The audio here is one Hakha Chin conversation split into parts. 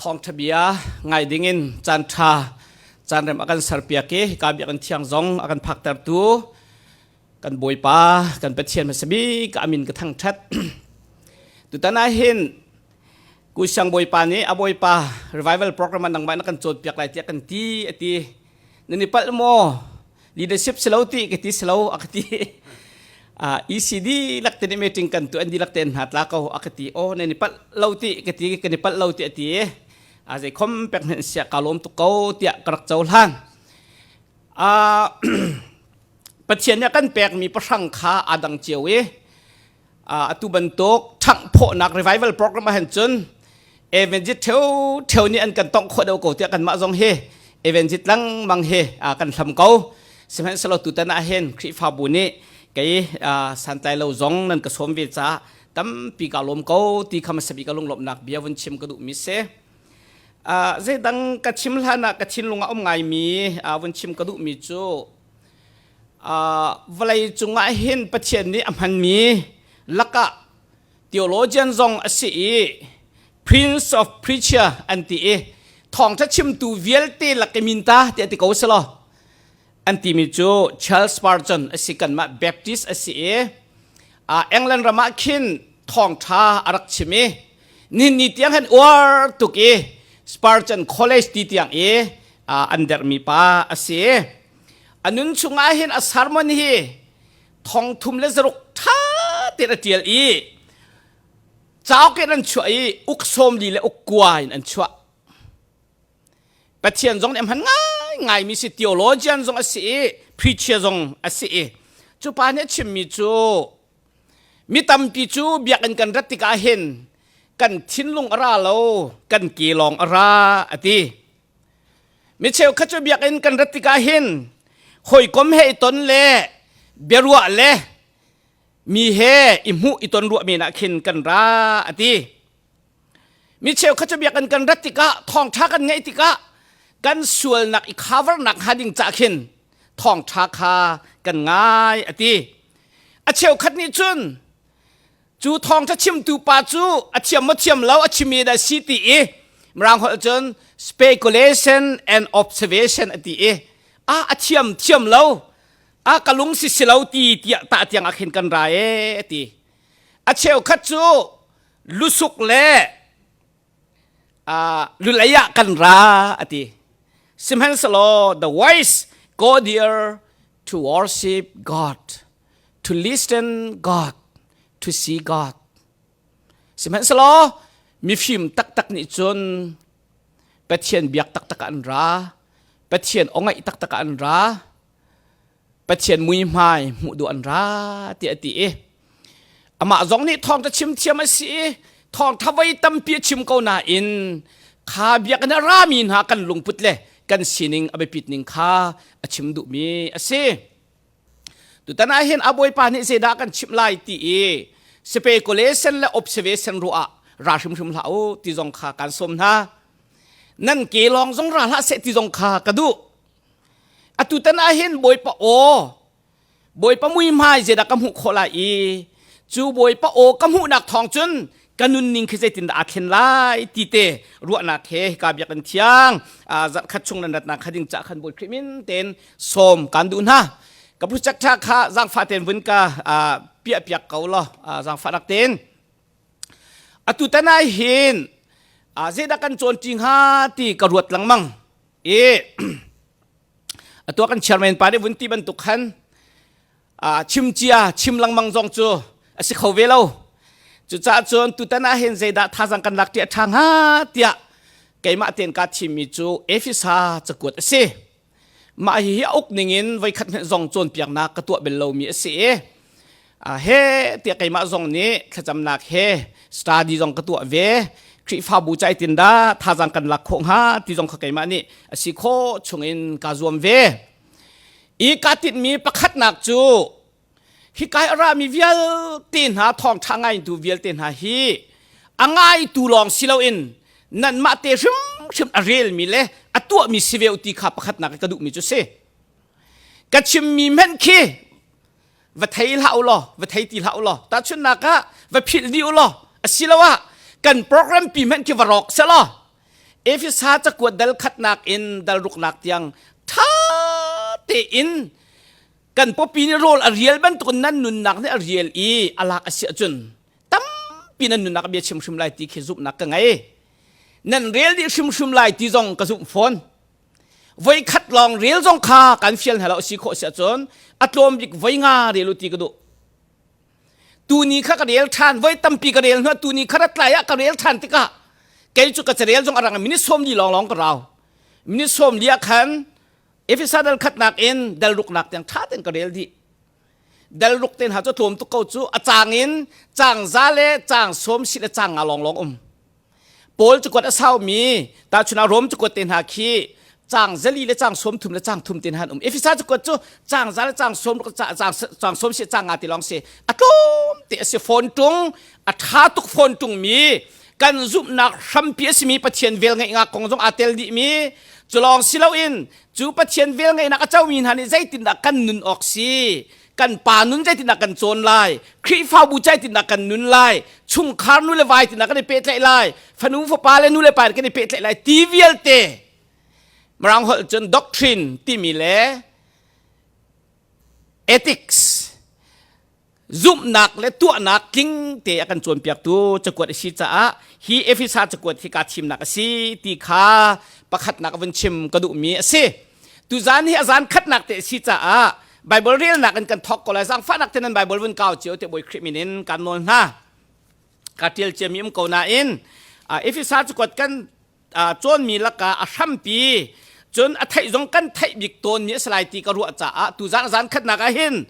Thawngṭha bia ngai dingin caan ṭha caan rem a kan serpiak i hika biakinn thiang zong a kan phaktertu kan Bawipa kan Pathian hmasa bik a min ka thangṭhat. Tutan ah hin Kusiang Bawipa nih a Bawipa revival program ah nangmah na kan cawnpiak lai tiah kan ti a ti. Nan i palh maw? Leadership si lo ti ka ti si lo a ka ti. ECD lak te nih meeting kan tu an dilak te hna tla ko a ka ti. Oh nan i palh lo ti ka ti kan i palh lo ti a ti. A zei khom pek hnen sia ka lawm tuk ko tiah ka rak cohlan. Pathian nih a kan pekmi pahrang kha aa dang cio i atu bantuk ṭhanghphawhnak revival program ah hin cun evangelist ṭheu ṭheu nih an kan tongh khawh deuh ko tiah kanmah zong hi evangelist lengmang hi kan hlam ko. Sihmanhsehlaw tutan ah hin Khrihfabu nih kei santlai lo zong nan ka sawm ve caah tampi ka lawm ko ti kha hmasa bik ka lunglawmhnak bia vun chim ka duhmi si. Zeidang ka chim hlan ah ka thinlung ah um ngaimi vun chim ka duhmi cu vawlei cungah hin Pathian nih a hmanmi lakah theologian zong a si i Prince of Preacher an ti i thawngṭha chimtu vialte lak i min ta tiah ti ko selaw an timi cu Charles Spurgeon a si. Kanmah Baptist a si i England ram ah khin thawngṭha a rak chim i nihin ni tiang hin uar tuk i Spurgeon College ti tiang i an derhmi pa a si. A nun chungah hin a sermon hi thong thum le zaruk ṭha tein a ṭial i cauk in an chuah i uk 40 le uk kua in an chuah. Pathian zong nih a hman ngaingaimi si, theologian zong a si i preacher zong a si i cu pa nih a chimmi cu mi tampi cu biakinn kan rat tikah hin kan thinlung a ra lo, kan ke lawng a ra, a ti. Mi cheukhat cu biakinn kan rat tikah hin hawikom he i ton le biaruah le mi he i hmuh i ton ruah men ah khin kan ra, a ti. Mi cheukhat cu biakinn kan rat tikah, thawngṭha kan ngaih tikah kan sualnak i cover nak hnga ding cah khin thawngṭha kha kan ngai, a ti. A cheukhat nih cun cu thawngṭha chimtu pa cu a thiam maw thiam lo, a chimi dah si ti i Mirang holh cun speculation and observation a ti i a a thiam thiam lo a ka lung si si lo ti tiah tah tiang ah khin kan ra e, a ti. A cheukhat cu lusuk le lulei ah kan ra, a ti. Sihmanhsehlaw the wise go there to worship God, to listen God, to see God. Sihmanhsehlaw mifim taktak nih cun Pathian biak taktak ah an ra, Pathian aw ngaih taktak ah an ra, Pathian muihmai hmuh duh an ra, tiah a ti i amah zong nih thawngṭha chim thiam a si i thawngṭha voi tampi a chim ko nain kha biakinn a rami hna kan lungput le kan sining a biapit ning kha a chim duhmi a si. Tutan ah hin a Bawipa nih zeidah kan chimh lai ti i speculation le observation ruah ah ra hrimhrim hlah u ti zong kha kan sawm hna. Nan ke lawng zong ra hlah seh ti zong kha ka duh. Atu tan ah hin Bawipa aw, Bawipa muihmai zeidah ka hmuh khawh lai i cu Bawipa aw ka hmuhnak thawng cun ka nunning khi zeitindah aa thlen lai ti te ruahnak he hika biakinn thiang zarh khat chung nan ratnak kha ding cah khan Bawi Khrih min tein sawm kan duh hna. Ka project tha kha zaangfah tein vun ka piah piak ko law, zaangfah nak tein. Atu tan ah hin zeidah kan cawn ṭi hnga ti ka ruat lengmang i atu kan chairman pa nih vun ti bantuk khan chim cia chim lengmang zong cu a si kho ve lo. Cucaah cun tutan ah hin zeidah thazang kan lak ṭi a ṭha hnga tiah keimah tein kaa thimmi cu Efesa cakuat a si. Mah hihi a uk ningin voikhat hmanh zong cawnpiaknak ka tuah bel lomi a si i he tiah keimah zong nih thlacamnak he study zong ka tuah ve. Khrihfabu cai tin dah thazang kan lak khawh hnga ti zong kha keimah nih a si khawh chungin kaa zuam ve. I kaa tinhmi pakhatnak cu hikai a rami vialte hna, thawngṭha ngaitu vialte hna hi a ngaitu lawng si loin nanmah te hrimhrim a relmi le a tuahmi si ve u ti kha pakhatnak ka duhmi cu si. Ka chimmi hmanh khi va thei hlah u law, va thei ti hlah u law, tahchunhnak ah va philh dih u law, asiloah kan program pi hmanh khi va rawk seh law. Efesa cakuat dal khatnak in dal ruknak tiang ṭha tein kan pawpi nih rawl a rial bantukin nan nunnak nih a rial i a lak a si ahcun tampi nan nunnak bia chim hrim lai ti khi zumhnak ka ngei. Nan rel dih hrimhrim lai ti zong ka zumh fawn. Voi khat lawng rel zong kha kan fial hna lo si khawh si ahcun a tlawm bik voi nga rel u ti ka duh. Tuni kha ka rel ṭhan, voi tampi ka rel hnu tuni kha rat lai ah ka rel ṭhan tikah kei cu ka carel zong a rang minute 40 lawnglawng ka rau. Minute 40 ah khan Efesa dal khatnak in dal ruknak tiang ṭha tein ka rel dih. Dal ruk te hna cu tlawm tuk ko cu a cang in cang za le cang sawm si le cang nga lawnglawng um. Paul cakuat a saumi tahchun ah Rom cakuat te hna khi cang zali le cang sawm thum le cang thum te hna an um. Efesa cakuat cu cang za le cang sawm cang sawm si cang nga ti lawng si. A tlawm te a si fawn tung, a tha tuk fawn tung mi kan zumhnak hrampi a simi Pathian vel ngeihnak kong zong aa tel dih mi cu lawng si loin cu Pathian vel ngeihnak a comi hna nih zeitindah kan nun awk si kan pa nun zeitindah kan cawn lai Khrihfabu zeitindah kan nun lai chungkhar nu le vai tindah kan i pehtlaih lai fanu fapa le nu le pa kan i pehtlaih lai ti vialte Mirang holh cun doctrine timi le ethics zumhnak le tuahnak tling te a kan cawnpiaktu cakuat a si caah hi Efesa cakuat hi kaa thimnak a si ti kha pakhatnak vun chim ka duhmi a si. Tuzan hi a zan khatnak te a si caah Bible relnak in kan thawk ko lai. Zaangfahnak te nan Bible vun kau cio te Bawi Khrih min in kan nawl hna. Ka tial ciami um ko nain Efesa cakuat kan cawnmi lakah a hrampi cun a theih zong kan theih bik tawnmi a si lai ti ka ruah caah tuzan zan khatnak ah hin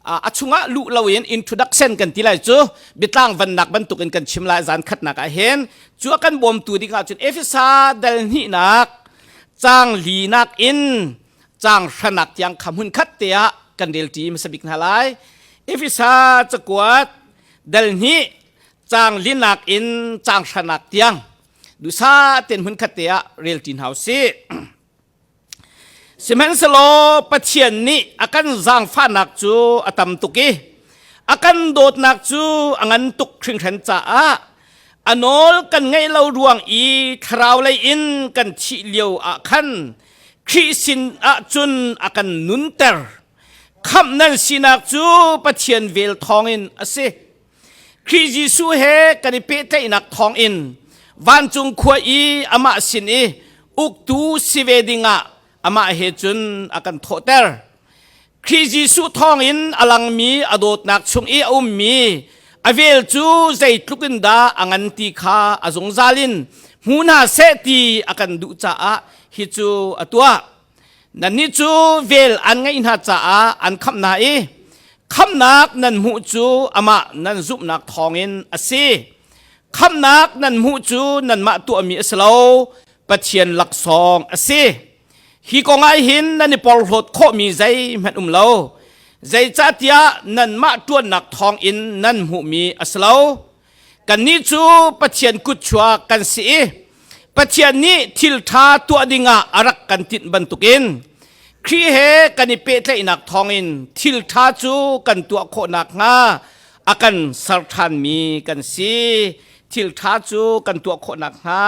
a chungah luh loin introduction kan ti lai cu biatlang vannak bantukin kan chim lai zan khatnak ah hin cu a kan bawmtu ding ah cun Efesa dal hnihnak cang linak in cang hranak tiang kha hmun khat te ah kan rel ṭi hmasa bik hna lai Efesa cakuat dal hnih cang linak in cang hranak tiang duhsah tein hmunkhat te ah rel ṭi hna usih. Sihmanhsehlaw Pathian nih a kan zaangfahnak cu a tam tuk i a kan dawtnak cu a ngan tuk hringhran caah a nawl kan ngaih lo ruang i thlarau lei in kan thih lio ah khan Khrih sin ah cun a kan nunter. Khamh nan sinak cu Pathian vel thawngin a si. Khrih Jesuh he kan i pehtlaihnak thawngin vancung khua i amah sin i uktu si ve dingah amah he cun a kan thawhter. Khrih Jesuh thawngin a langmi a dawtnak chung i a ummi a vel cu zeitluk in dah a ngan ti kha a zungzal in hmu hna seh ti a kan duh caah hi cu a tuah. Nannih cu vel an ngeih hna caah an khamh hna i khamhnak nan hmuh cu amah nan zumhnak thawngin a si. Khamhnak nan hmuh cu nanmah tuahmi a si lo, Pathian laksawng a si. Hi kong ah hin nan i porhlawt khawhmi zeihmanh um lo. Zeicahtiah nanmah ṭuannak thawngin nan hmuhmi a si lo. Kannih cu Pathian kutchuak kan si i Pathian nih thil ṭha tuah dingah a rak kan tinh bantukin Khrih he kan i pehtlaihnak thawngin thil ṭha cu kan tuah khawh nakhnga a kan ser ṭhanmi kan si. Thil ṭha cu kan tuah khawh nakhnga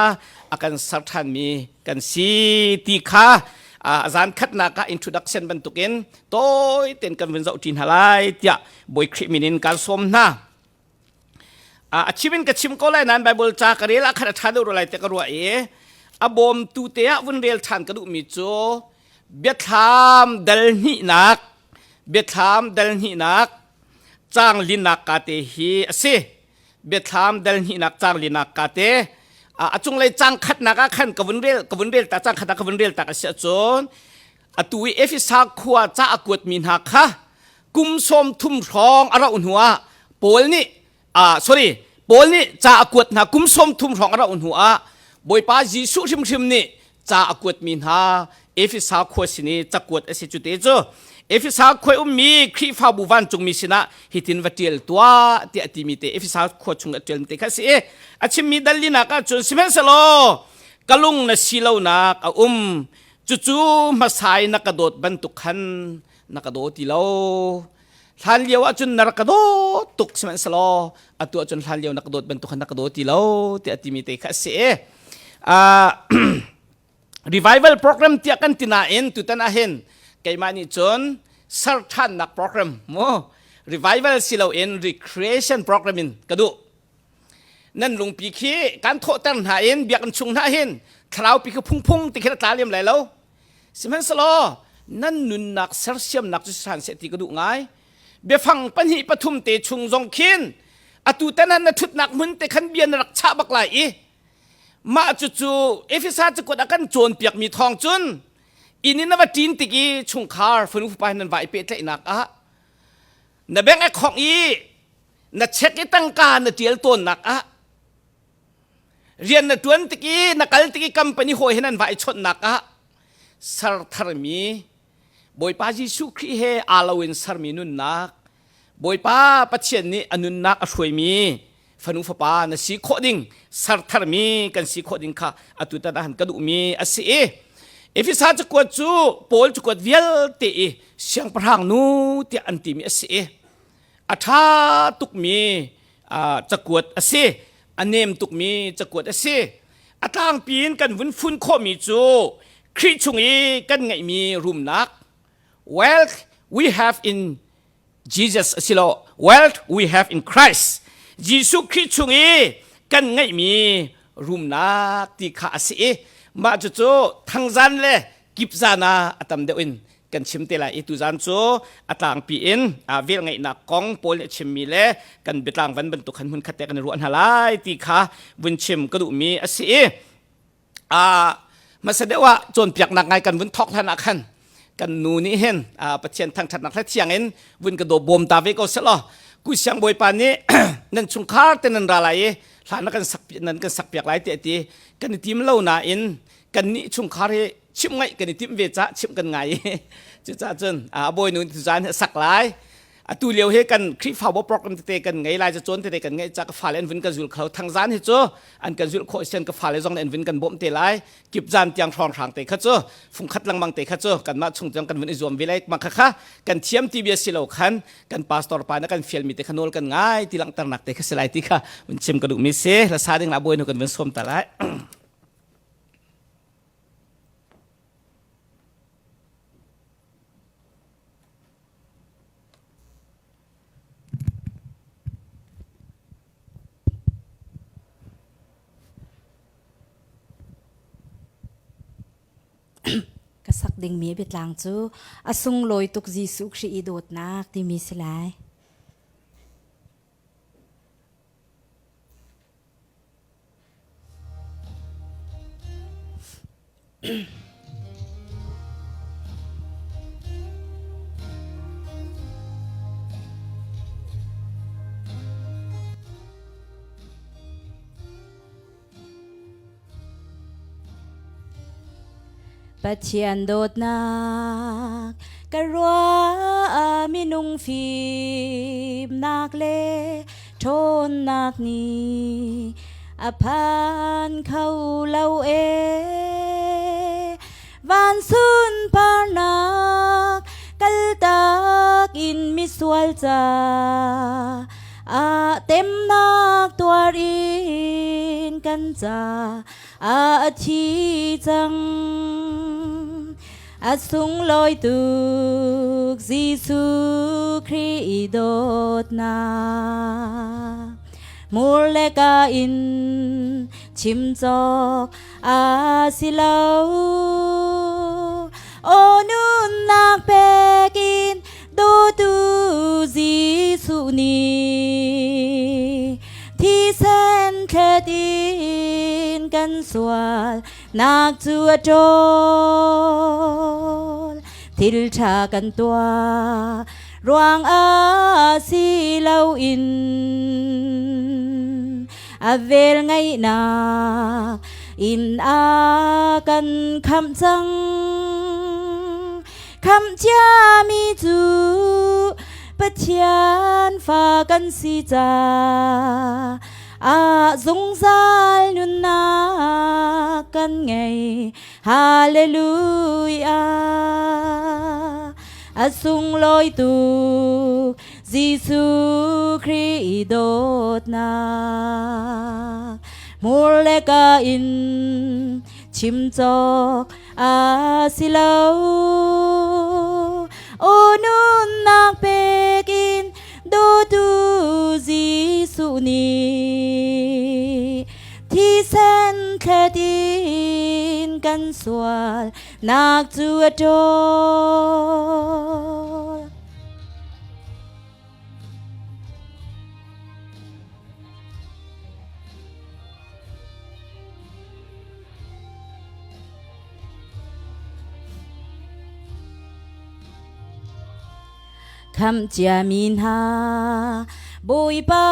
a kan ser ṭhanmi kan si ti kha a zan khatnak ah introduction bantukin tawi tein kan vun zoh ṭi hna lai tiah Bawi Khrih min in kaan sawm hna. A chim in ka chim ko lai nain Bible ca ka rel ah khan a ṭha deuh rua lai ti ka ruah i a bawmtu te ah vun rel ṭhan ka duhmi cu biathlam dal hnihnak biathlam dal hnihnak caang linak ka te hi a si. Biathlam dal hnihnak caang linak ka te a cunglei caang khatnak ah khan ka vun rel ka vun rel ta caang khat ah ka vun rel tak a si ahcun atu i Efesa khua ca a kuatmi hna kha kum 30 hrawng a rauh hnuah Paul nih sorry Paul nih ca a kuat hna kum 30 hrawng a rauh hnuah Bawipa Jesuh hrimhrim nih ca a kuatmi hna Efesa khua sin i cakuat a si cu te cu Efesa khua ummi Khrihfabu vancungmi sinah hitin va ṭial tuah tiah a timi te Efesa khua chung a ṭialmi te kha a si i a chimmi dallinak ahcun sihmanhsehlaw ka lung na si lonak a um Cucu hmasa i na ka dawt bantuk khan na ka daw ti lo. Hlan lio ahcun na rak ka dawt tuk sihmanhsehlaw atu ahcun hlan lio na ka dawt bantuk khan na ka daw ti lo tiah a timi te kha a si. Revival program tiah kan ti nain tutan ah hin keimah nih cun ser ṭhannak program mu revival si loin recreation program in ka duh. Nan lungpi khi kan thawhter hna in biakinn chung hna hin thlarau pi khi phungphung ti khi tla liam lai lo. Sihmanhsehlaw nan nunnak sersiamnak cu si hran seh ti ka duh ngai. Biafang pahnih pathum te chung zong khin atu tan na ṭhutnak hmun te khan bia na rak chah bak lai i mah cucu Efesa cakuat ah kan cawnpiakmi thawng cun inn in na va ṭin tik i chungkhar fanu fapa nan va i pehtlaihnak ah na bank account i na check i tangka na ṭial tawnnak ah rian na ṭuan tik i na kal tik i company hawi he nan va i chawnhnak ah ser tharmi Bawipa Jesuh Khrih he aa lo in sermi nunnak Bawipa Pathian nih a nunnak a hruaimi fanu fapa na si khawh ding sertharmi kan si khawh ding kha atu tan ah ka duhmi a si i Efesa cakuat cu Paul cakuat vialte i siangpahrang nu tiah an timi a si i a ṭha tukmi cakuat a si a nem tukmi cakuat a si a tlangpi in kan vun fun khawhmi cu Khrih chung i kan ngeihmi rumnak wealth we have in Jesus a si lo wealth we have in Christ Jesuh Khrih chung i kan ngeihmi rumnak ti kha a si i mah cucu thangzan le kipzan ah a tam deuh in kan chim te lai i tuzan cu a tlangpi in vel ngeihnak kong Paul nih a chimmi le kan biatlang van bantuk khan hmun khat te kan i ruah hna lai ti kha vun chim ka duhmi a si i hmasa deuh ah cawnpiaknak ngai kan vun thawk hlan ah khan kan nu nih hin Pathian thangṭhatnak hla thiang in vun ka daw bawm ta ve ko selaw ku siang bawipa nih nan chungkhar te nan ra lai i hla na kan sak nan kan sak piak lai ti ti kan i tim lo nain kan nih chungkhar hi chimh ngaih kan i timh ve ca chimh kan ngai i cucaah cun a bawi nu zan hi sak lai atu lio hi kan Khrihfabu program tete kan ngei lai cawn tete kan ngeih ca ka fale an vun kan zul kho thangzan hi cu an kan zulh khawh sian ka fale zong nih an vun kan bawmh te lai kip zan tiang hrawng hrang te kha cu fungkhat lengmang te kha cu kanmah chung tiang kan vun i zuam ve lai ma kha kha kan thiam ti bia si lo khan kan pastor pa na kan fial mi te kha nawl kan ngai ti langhternak te kha si lai ti kha vun chim ka duh mi si la sa ding la bawi nu kan vun sawm ta lai. Ka sak dingmi biatlang cu a sunglawi tuk Jesuh Khrih i dawtnak timi si lai. Pathian dawtnak ka ruah minung fimnak le ṭhawnnak nih a phan kho lo ee van sunparnak kaltak in misual ca ah temnak tuar in kan ca a thi cang a sunglawi tuk Jesuh Khrih dawtnak mur le ka in chim cawk a si lo aw nunnak pek in dawtu Jesuh nih thisen thlet in kan sual nak cu a ṭawl thil ṭha kan tuah ruang ah si loin a vel ngaihnak in a kan khamh cang khamh ciami cu Pathian fa kan si ca ah zungzal nunnak kan ngei hallelujah a sunglawi tuk Jesuh Khrih dawtnak. Hmur le ka in chim cawk a si lo. O nunnak pek in dawtu Jesuh nih thisen thlet in kan sual nak cu a ṭawl. Khamh ciami hna Bawipa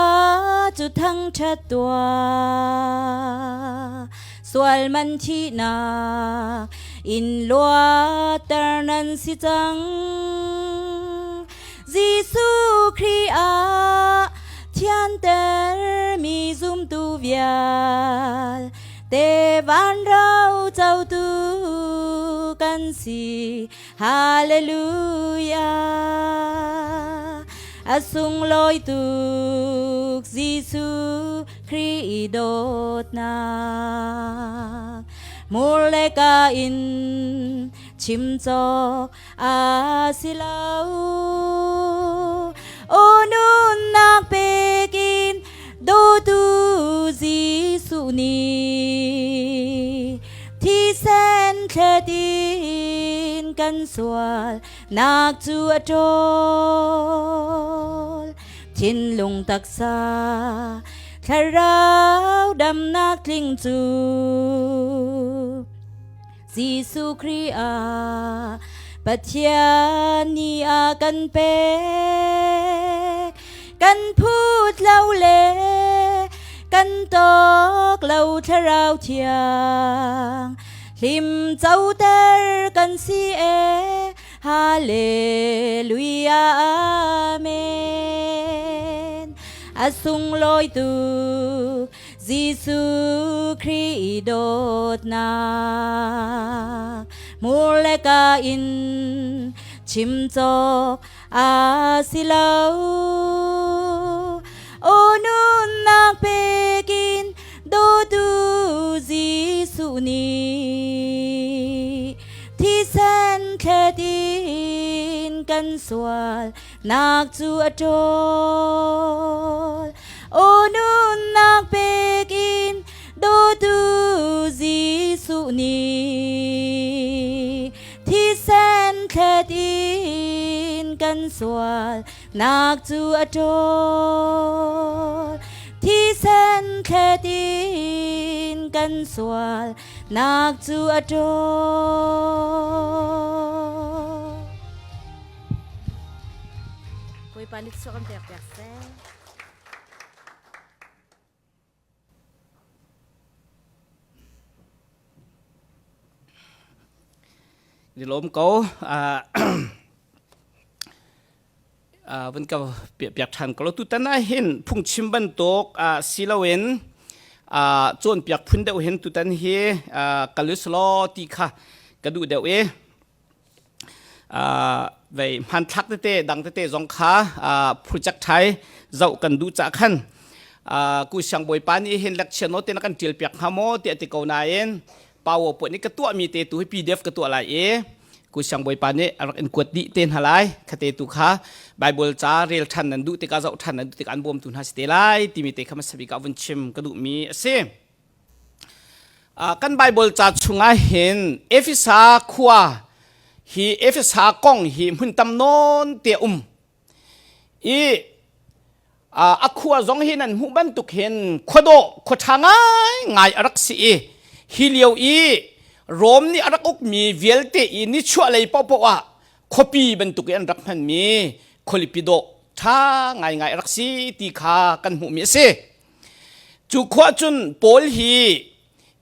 cu thangṭhat tuah. Sual man thihnak in luatter nan si cang. Jesuh Khrih ah thiantermi zumtu vial te vanro cotu kan si. Hallelujah. A sunglawi tuk Jesuh Khrih dawtnak. Mur le ka in chim cawk a si lo. O nunnak pekin dawtu Jesuh nih thisen thlet in kan sual nak cu a ṭawl. Thinlung taksa thlarau damnak tling cu Jesuh Khrih ah Pathian nih a kan pek. Kan phut lo le kan tawk lo thlarau thiang. Hlim coter kan si e. Hallelujah Amen. A sunglawi tuk Jesuh Khrih dawtnak hmur le ka in chim cawk a si lo. O nunnak pekin dawtu Jesuh nih thisen thlet in kan sual nak cu a ṭawl. O nunnak pek in dawtu Jesuh nih thisen thlet in kan sual nak cu a ṭawl. Thisen thlet in kan sual nak cu a ṭawl. Bawipa nih thluachuah kan pek piak seh. Ni lawm ko. Vun ka piak ṭhan ko lo. Tutan ah hin phungchim bantuk si loin cawnpiak phun deuh hin tutan hi kal uslaw ti kha ka duh deuh i vei hmanthlak tete dang tete zong kha project thai zoh kan duh cah khan ku siang bawipa nih hin lecture note na kan tial piak hnga maw tiah ti ko nain PowerPoint nih ka tuah mi te tu hi PDF ka tuah lai i ku siang bawipa nih a rak in kuat dih te hna lai khate tu kha Bible ca rel than nan duh tikah zoh than nan duh tikah an bawmtu hna si te lai timi te kha hmasa bik ah vun chim ka duh mi a si. Kan Bible ca chungah hin Efesa khua hi Efesa kong hi hmun tam nawn te um. I a khua zong hi nan hmuh bantuk hin khuadawh khua ṭha ngai ngai a rak si i hi lio i Rom nih a rak ukmi vialte i nichuah lei paohpaoh ah khuapi bantuk i an rak hmanmi khualipi dawh ṭha ngaingai a rak si ti kha kan hmuhmi a si. Cu khua cun Paul hi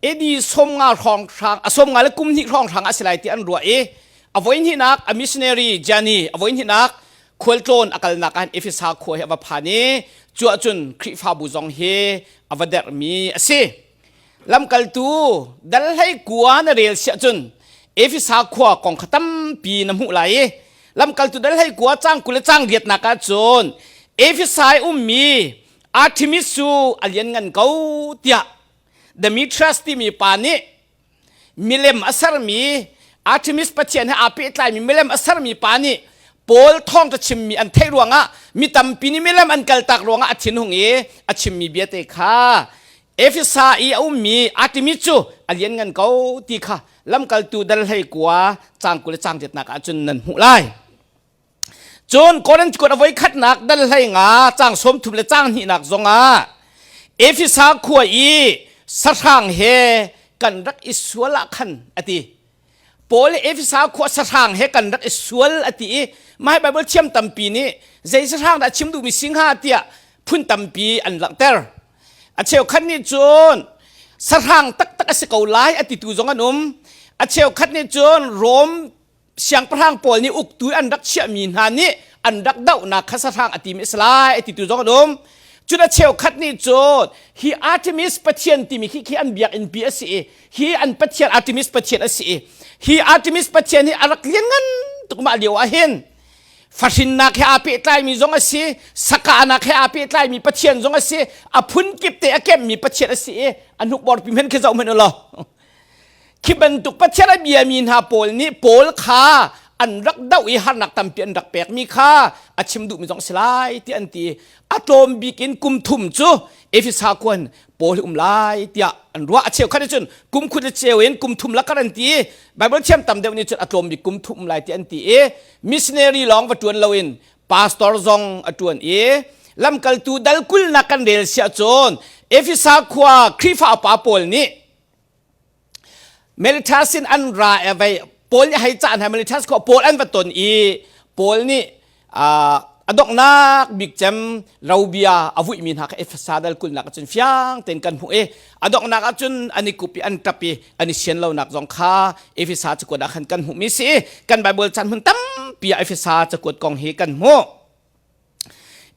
AD 50 hrawng hrang a 50 le kum hnih hrawng hrang a si lai ti an ruah i a voi hnihnak a missionary journey a voi hnihnak khualtlawn a kalnak ah Efesa khua hi a va phan i cu ahcun Khrihfabu zong hi a va derhmi a si. Lamkaltu dal hlei kua na rel siah cun Efesa khua kong kha tampi na hmuh lai i lamkaltu dal hlei kua cang 20 le cang riatnak ah cun Efesa i ummi Artemis cu a lianngan ko tiah. Demetrius timi pa nih milem a sermi Artemis pathian he aa pehtlaimi milem a sermi pa nih Paul thawngṭha chimmi an theih ruangah mi tampi nih milem an kaltak ruangah a thinhung i a chimmi bia te kha Efesa i a ummi Artemis cu a lianngan ko ti kha lamkaltu dal 19 caang 20 le caang riatnak ah cun nan hmuh lai. Cun Korinth kuat a voi khatnak dal 15 caang 30 le caang hnihnak zongah Efesa khua i sahrang he kan rak i sual ah khan a ti. Paul le Efesa khua sahrang he kan rak i sual a ti i mah Bible thiam tampi nih zei sahrang dah chim duhmi si hnga tiah phun tampi an langhter. A cheukhat nih cun sahrang taktak a si ko lai a titu zong an um. A cheukhat nih cun Rom siangpahrang pawl nih uktu an rak chiahmi hna nih an rak dohnak kha sahrang a timi a si lai a titu zong an um. Cun a cheukhat nih cun hi Artemis pathian timi khi khi an biakinn pi a si i hi an pathian Artemis pathian a si i hi Artemis pathian hi a rak lianngan tuk mah lio ah hin fahrinnak he aa pehtlaimi zong a si sakahnak he aa pehtlaimi pathian zong a si a phun kip te a kemmi pathian a si i a hnukbor pi hmenh khi zoh hmanh u law khi bantuk pathian a biami hna pawl nih Paul kha an rak doh i harnak tampi an rak pekmi kha a chim duhmi zong si lai ti an ti a tlawm bik in kum thum cu Efesa kuan Paul hi um lai tiah an ruah a cheukhat cun kum khut le cheu in kum thum lakar an ti Bible thiam tam deuh nih cun a tlawm bik kum thum um lai ti an ti i missionary lawng va tuan loin pastor zong a tuan i lamkaltu dal kulnak kan rel siah cun Efesa khua Khrihfa upa pawl nih Melita sin an ra e vei Paul nih hei cah hna Melita khua Paul an va ton i Paul nih a donghnak bik cem robia a vuihmi hna kha Efesa dal kulnak ahcun fiang tein kan hmuh i a donghnak ahcun an i kup i an ṭap i an i sian lonak zong kha Efesa cakuat ah khan kan hmuhmi si kan Bible chan hmun tampi ah Efesa cakuat kong hi kan hmuh.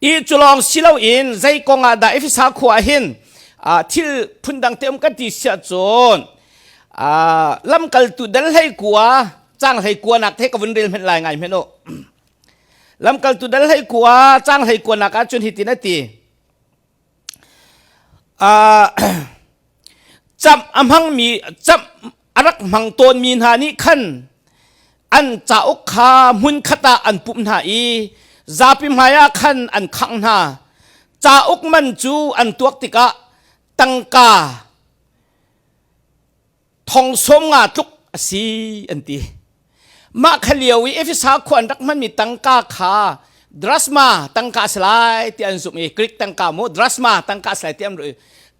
I culawng si loin zei kong ah dah Efesa khua ah hin thil phundang te um kan ti siah cun lamkaltu dal 19 caang 19 nak the ka vun rel hmenh lai ngai hmenh u. Lamkaltu dal 19 caang 19 nak ah cun hitin a ti. Camh a hmangmi camh a rak hmang tawnmi hna nih khan an cauk kha hmunkhat ah an pumh hna i zapi hmaiah khan an khangh hna. Cauk man cu an tuak tikah tangka thong 50 tluk a si an ti. Mah kha lio i Efesa khua an rak hmanmi tangka kha drachma tangka a si lai ti an zumh i Greek tangka mu drachma tangka a si lai ti an ruah i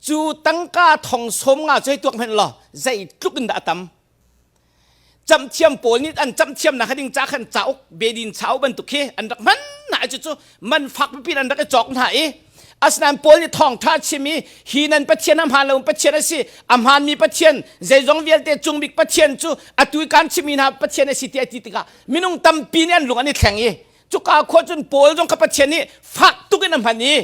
cu tangka thong 50 cu hei tuak hmanh law zeitluk in dah a tam. Camhthiam pawl nih an camhthiamnak ding ca khan cauk bedin chau bantuk khi an rak hman hna i cucu man fak pipi an rak i cawk hna i asinain Paul nih thawngṭha chim i hi nan Pathian a hmaan lo Pathian a si a hmaanmi Pathian zeizong vialte cung bik Pathian cu atu i kan chimmi hna Pathian a si tiah ti tikah minung tampi nih an lung an i thleng i cuka khua cun Paul zong kha Pathian nih fak tuk in a hman i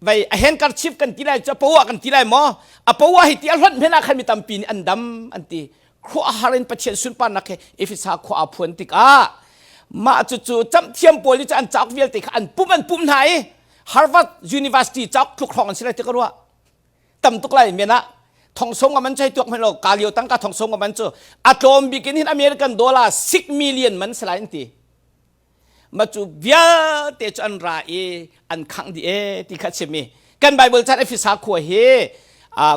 vai a handkerchief kan ti lai cu a poah kan ti lai maw a poah hi ti a hlonh hmen ah khan mi tampi nih an dam an ti khuahar in Pathian sunparnak he Efesa khua aa phuan tikah mah cucu camhthiam pawl nih cu an cauk vialte kha an pum an pum hna i Harvard University cauk tluk hrawng an si lai ti ka ruah tam tuk lai men ah thong song man chai tuak men lo kalio tangka thong song man cu a tlawm bik in hin American dollar 6 million man si lai an ti ma cu vialte cu an ra i an khangh dih e ti kha chim i kan Bible chan Efesa khua hi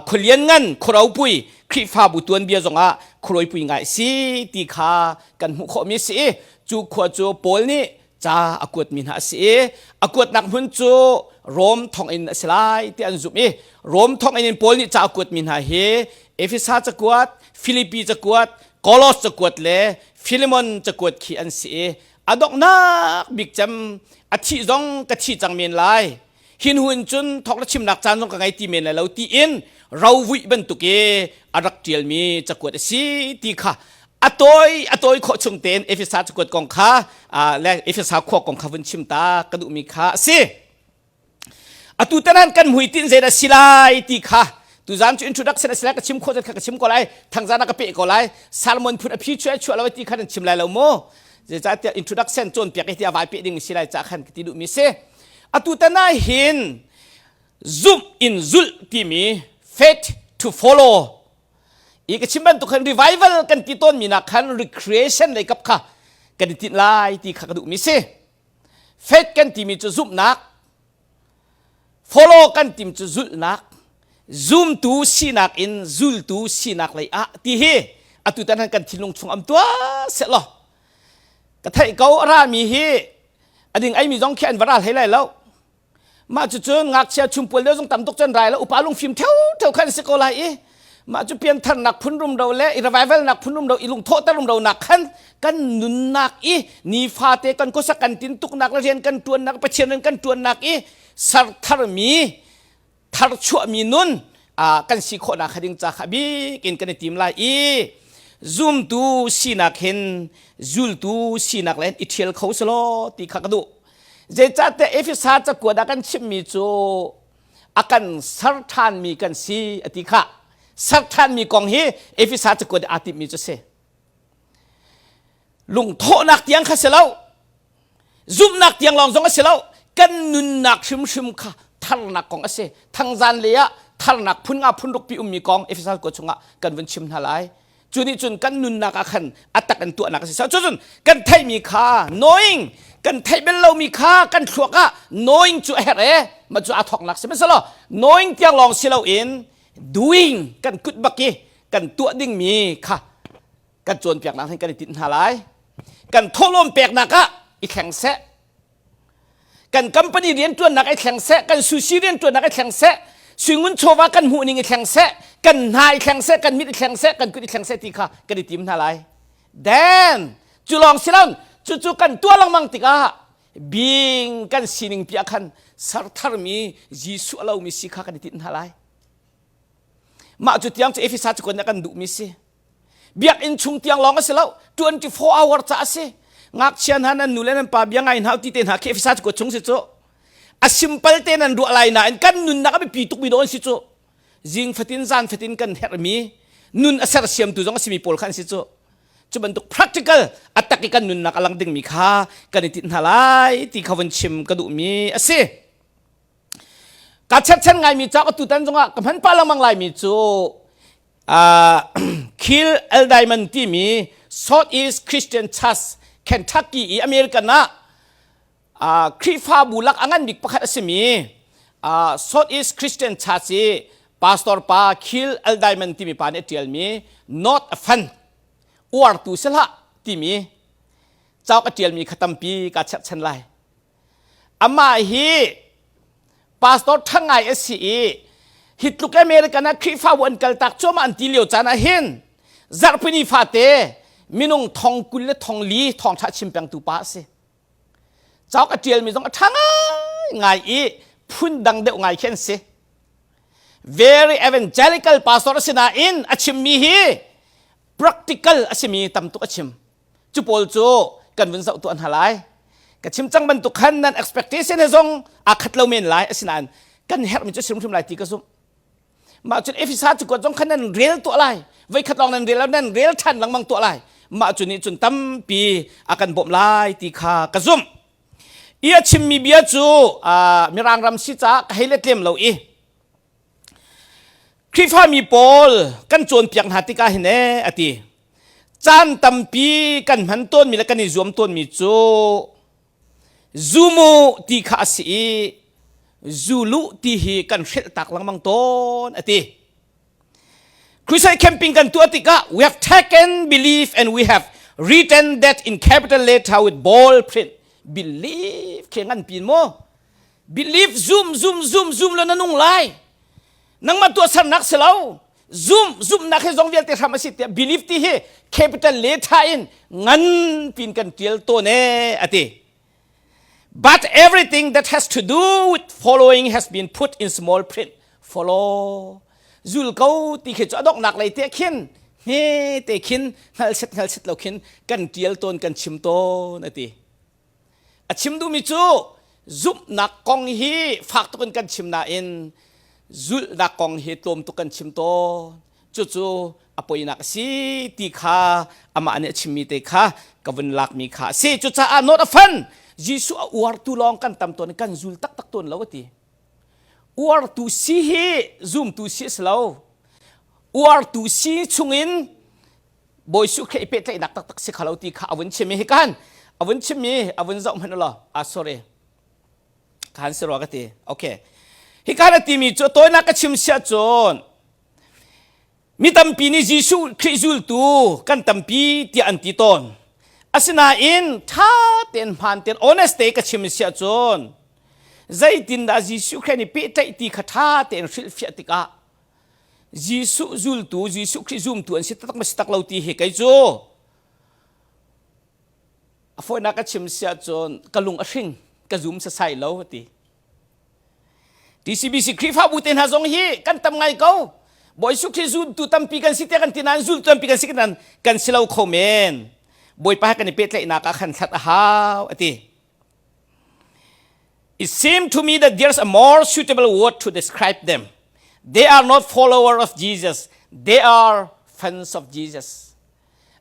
khualian ngan khuaropui Khrihfabu tuanbia zongah khuaropui ngai si ti kha kan hmuh khawhmi si i cu khua cu Paul nih ca a kuatmi hna a si i a kuatnak hmun cu Rom thonginn a si lai ti an zumh i Rom thonginn in Paul nih ca a kuatmi hna hi Efesa cakuat, Filipi cakuat, Kolos cakuat le Philemon cakuat khi an si i a donghnak bik cem a thih zong ka thi cang men lai hin hun cun thawk le chimnak caan zong ka ngei ti men lai lo tiin rovuih bantuk i a rak ṭialmi cakuat a si ti kha a tawi a tawi khawh chung tein Efesa cakuat kong kha le Efesa khua kong kha vun chim ta ka duhmi kha a si. Atu tanan kan hmuitinh zeidah si lai ti kha tuzan cu introduction a si lai ka chim khawh zat kha ka chim ko lai thangzan ah ka peh ko lai Salmon phun a phi chuah chuah lo ti kha nan chim lai lo mu zeicahtiah introduction cawnpiak hi tiah vai peh ding si lai ca khan ka ti duhmi si atu tan ah hin zumh in zulh timi faith. to follow. I ka chim bantuk khan revival kan ti tawn mi nak khan recreation lei kap kha kan i tinh lai ti kha ka duh mi si. Faith kan timi cu zumhnak, follow kan tim cu zulhnak, zumtu sinak in zultu sinak lei ah ti hi atu tan han kan thinlung chung am tuah seh law ka theih ko a rami hi a ding ai mi zong khi an va ral hlei lai lo. Mah cucun ngakchia chumpual deuh zong tam tuk cun rai lo upa lungfim theu khan si ko lai i mah cu piantharnak phun rumro le i revival nak phun rumro i lungthawhter rumro nak khan kan nunnak i nifate kan khuasak kan tintuknak le rian kan tuannak Pathian rian kan tuannak i sertharmi tharchuahmi nun kan si khawhnak kha ding ca kha bik in kan i tim lai i zumtu sinak hin zultu sinak le i ṭhial kho selaw ti kha ka duh. Zeicahtiah Efesa cakuat ah kan chimmi cu a kan ser ṭhanmi kan si a ti kha. Ser ṭhanmi kong hi Efesa cakuat aa timhmi cu si. Lungthawhnak tiang kha si lo. Zumhnak tiang lawng zong a si lo. Kan nunnak hrimhrim kha tharnak kong a si. Thangzan le ah tharnak phun nga phun ruk pi ummi kong Efesa cakuat chungah kan vun chim hna lai. Cu nih cun kan nunnak ah khan a tak in tuahnak a si. Cucun kan theihmi kha knowing kan theih bel lomi kha kan thluak ah knowing cu a herh e mah cu aa thawknak si hmasalaw knowing tiang lawng si loin doing kan kut bak i kan tuah dingmi kha kan cawnpiaknak hin kan i tinh hna lai. Kan thawhlawm peknak ah i thleng seh. Kan company rianṭuannak i thleng seh, kan sushi rianṭuannak i thleng seh, suingun chawva kan hmuh ning i thleng seh, kan hna i thleng seh, kan mit i thleng seh, kan kut i thleng seh ti kha kan i tim hna lai. Then cu lawng si lo, cucu kan tuah lengmang tikah bing kan sining pi ah khan sertharmi Jesuh a lomi si kha kan i tinh hna lai. Mah cu tiang cu Efesa cu kan kan duhmi si. Biakinn chung tiang lawng a si lo 24 hour ca a si ngakchia hna nan nu le nan pa bia ngai hna ti te hna khi Efesa cu chung si cu a simple te nan ruah lai nain kan nunnak a biapi tukmi dawn si cu zing fatin zan fatin kan herhmi nun a sersiamtu zong a simi pawl kha an si cu cu bantuk practical a tak i kan nunnak a lang dingmi kha kan i tinh hna lai ti kha vun chim ka duhmi a si ka cherchan ngaimi ca ka tutan zongah ka hman pah lengmang laimi cu Kill Eldiamond timi Southeast Christian Church Kentucky i American ah Khrihfabu lak a ngan bik pakhat a simi Southeast Christian Church i pastor pa Kill Eldiamond timi pa nih a ṭialmi Not a Fan uartu si hlah timi cauk a ṭialmi kha tampi kaa cherhchan lai. Amah hi pastor ṭha ngai a si i hi tluk American ah Khrihfabu an kaltak cuahmah an ti lio caan ah hin zarhpini fate minung thong 20 le thong li thawngṭha chim pengtu pa a si. Cauk a ṭialmi zong a ṭha ngaingai i phun dang deuh ngai khi an si. Very evangelical pastor a si nain a chimmi hi practical a simi tam tuk a chim. Cu pawl cu kan vun zoh tuah hna lai. Ka chim cang bantuk khan nan expectation he zong aa khat lo men lai asinain kan herhmi cu hrimhrim lai ti ka zumh. Mah cun Efesa cu kuat zong khan nan rel tuah lai. Voikhat lawng nan rel lo nan rel ṭhan lengmang tuah lai. Mah cu nih cun tampi a kan bawmh lai ti kha ka zumh. I a chimmi bia cu Mirang ram si caah ka hei let lem lo i Khrihfami pawl kan cawnpiak hna tikah hin ee a ti. Caan tampi kan hman tawnmi le kan i zuam tawnmi cu zumu ti kha a si i zulu ti hi kan hrelh tak lengmang tawn a ti. Crusade camping kan tuah tikah we have taken belief and we have written that in capital letter with bold print. Belief khi ngan pin mu. Belief zum zum zum zum lo na nung lai. Nangmah tuahsernak si lo. Zum zumnak hi zong vialte hram a si tiah belief ti hi capital letter in ngan pin kan tial tawn e ati. But everything that has to do with following has been put in small print. Follow. Zul ko ti khi cu a donghnak lei te khin hme te khin hngal set hngal set lo khin kan tial tawn kan chim tawn ati. A chim duhmi cu zumhnak kong hi fak tuk in kan chim nain zulhnak kong hi tlawm tuk kan chim tawn. Cucu a poinak a si ti kha amah nih a chimmi te kha ka vun lakmi kha a si. Cucaah not a fan Jesuh a uartu lawng kan tam tawn i kan zul taktak tawn lo a ti. Uartu si hi zumtu si a si lo. Uartu si chungin Bawi Jesuh Khrih i pehtlaihnak taktak si kha lo ti kha a vun chim i hikan a vun chimmi a vun zoh hmanh law ah sorry khan si rua ka ti okay hikan a timi cu tawinak ka chim siah cun mi tampi nih Jesuh Khrih zultu kan tampi tiah an ti tawn asinain ṭha tein hmaan tein honest te ka chim siah cun zeitindah Jesuh Khrih nih pehtlaih ti kha ṭha tein hrilhfiah tikah Jesuh zultu Jesuh Khrih zumtu an si taktak ma si tak lo ti hi kei cu a fawinak ka chim siah cun ka lung a hring ka zum sasai lo ti TCBC Khrihfabu te hna zong hi kan tam ngai ko Bawi Jesuh Khrih zultu tampi kan si te kan ti nain zultu tampi kan si kan kan si lo kho men Bawipa he kan i pehtlaihnak ah khan hlat a hau ati It seemed to me that there's a more suitable word to describe them. They are not followers of Jesus. They are fans of Jesus.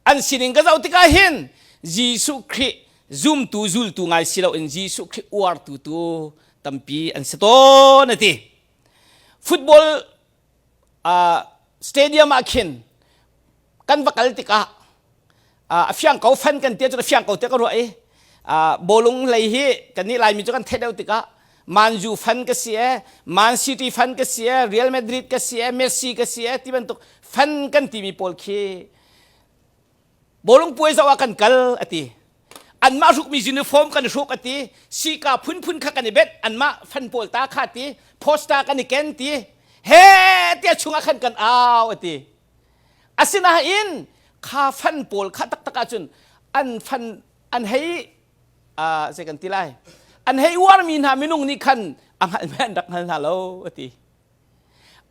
An sining ka zoh tikah hin Jesuh Khrih zumtu zultu ngai si loin Jesuh Khrih uartu tu tampi an si tawn a ti. Football uh, stadium ah khin kan va kal tikah a fiang ko fan kan tia cu a fiang ko te ka ruah i bawlung lei hi kan nih laimi cu kan theih deuh tikah Man U fan ka si e Man City fan ka si e Real Madrid ka si e Messi ka si e ti bantuk fan kan timi pawl khi bawlung puai zoh ah kan kal ati anmah hrukmi uniform kan hruk ati sika phunphun kha kan i bet anmah fan pawl ta kha ti poster kan i ken ti he tia chungah khan kan au ati Asinain kha fan pawl kha taktak ahcun an fan an hei uh, zei kan ti lai an hei uarmi hna minung nih khan a hngalh an rak hngal hna lo a ti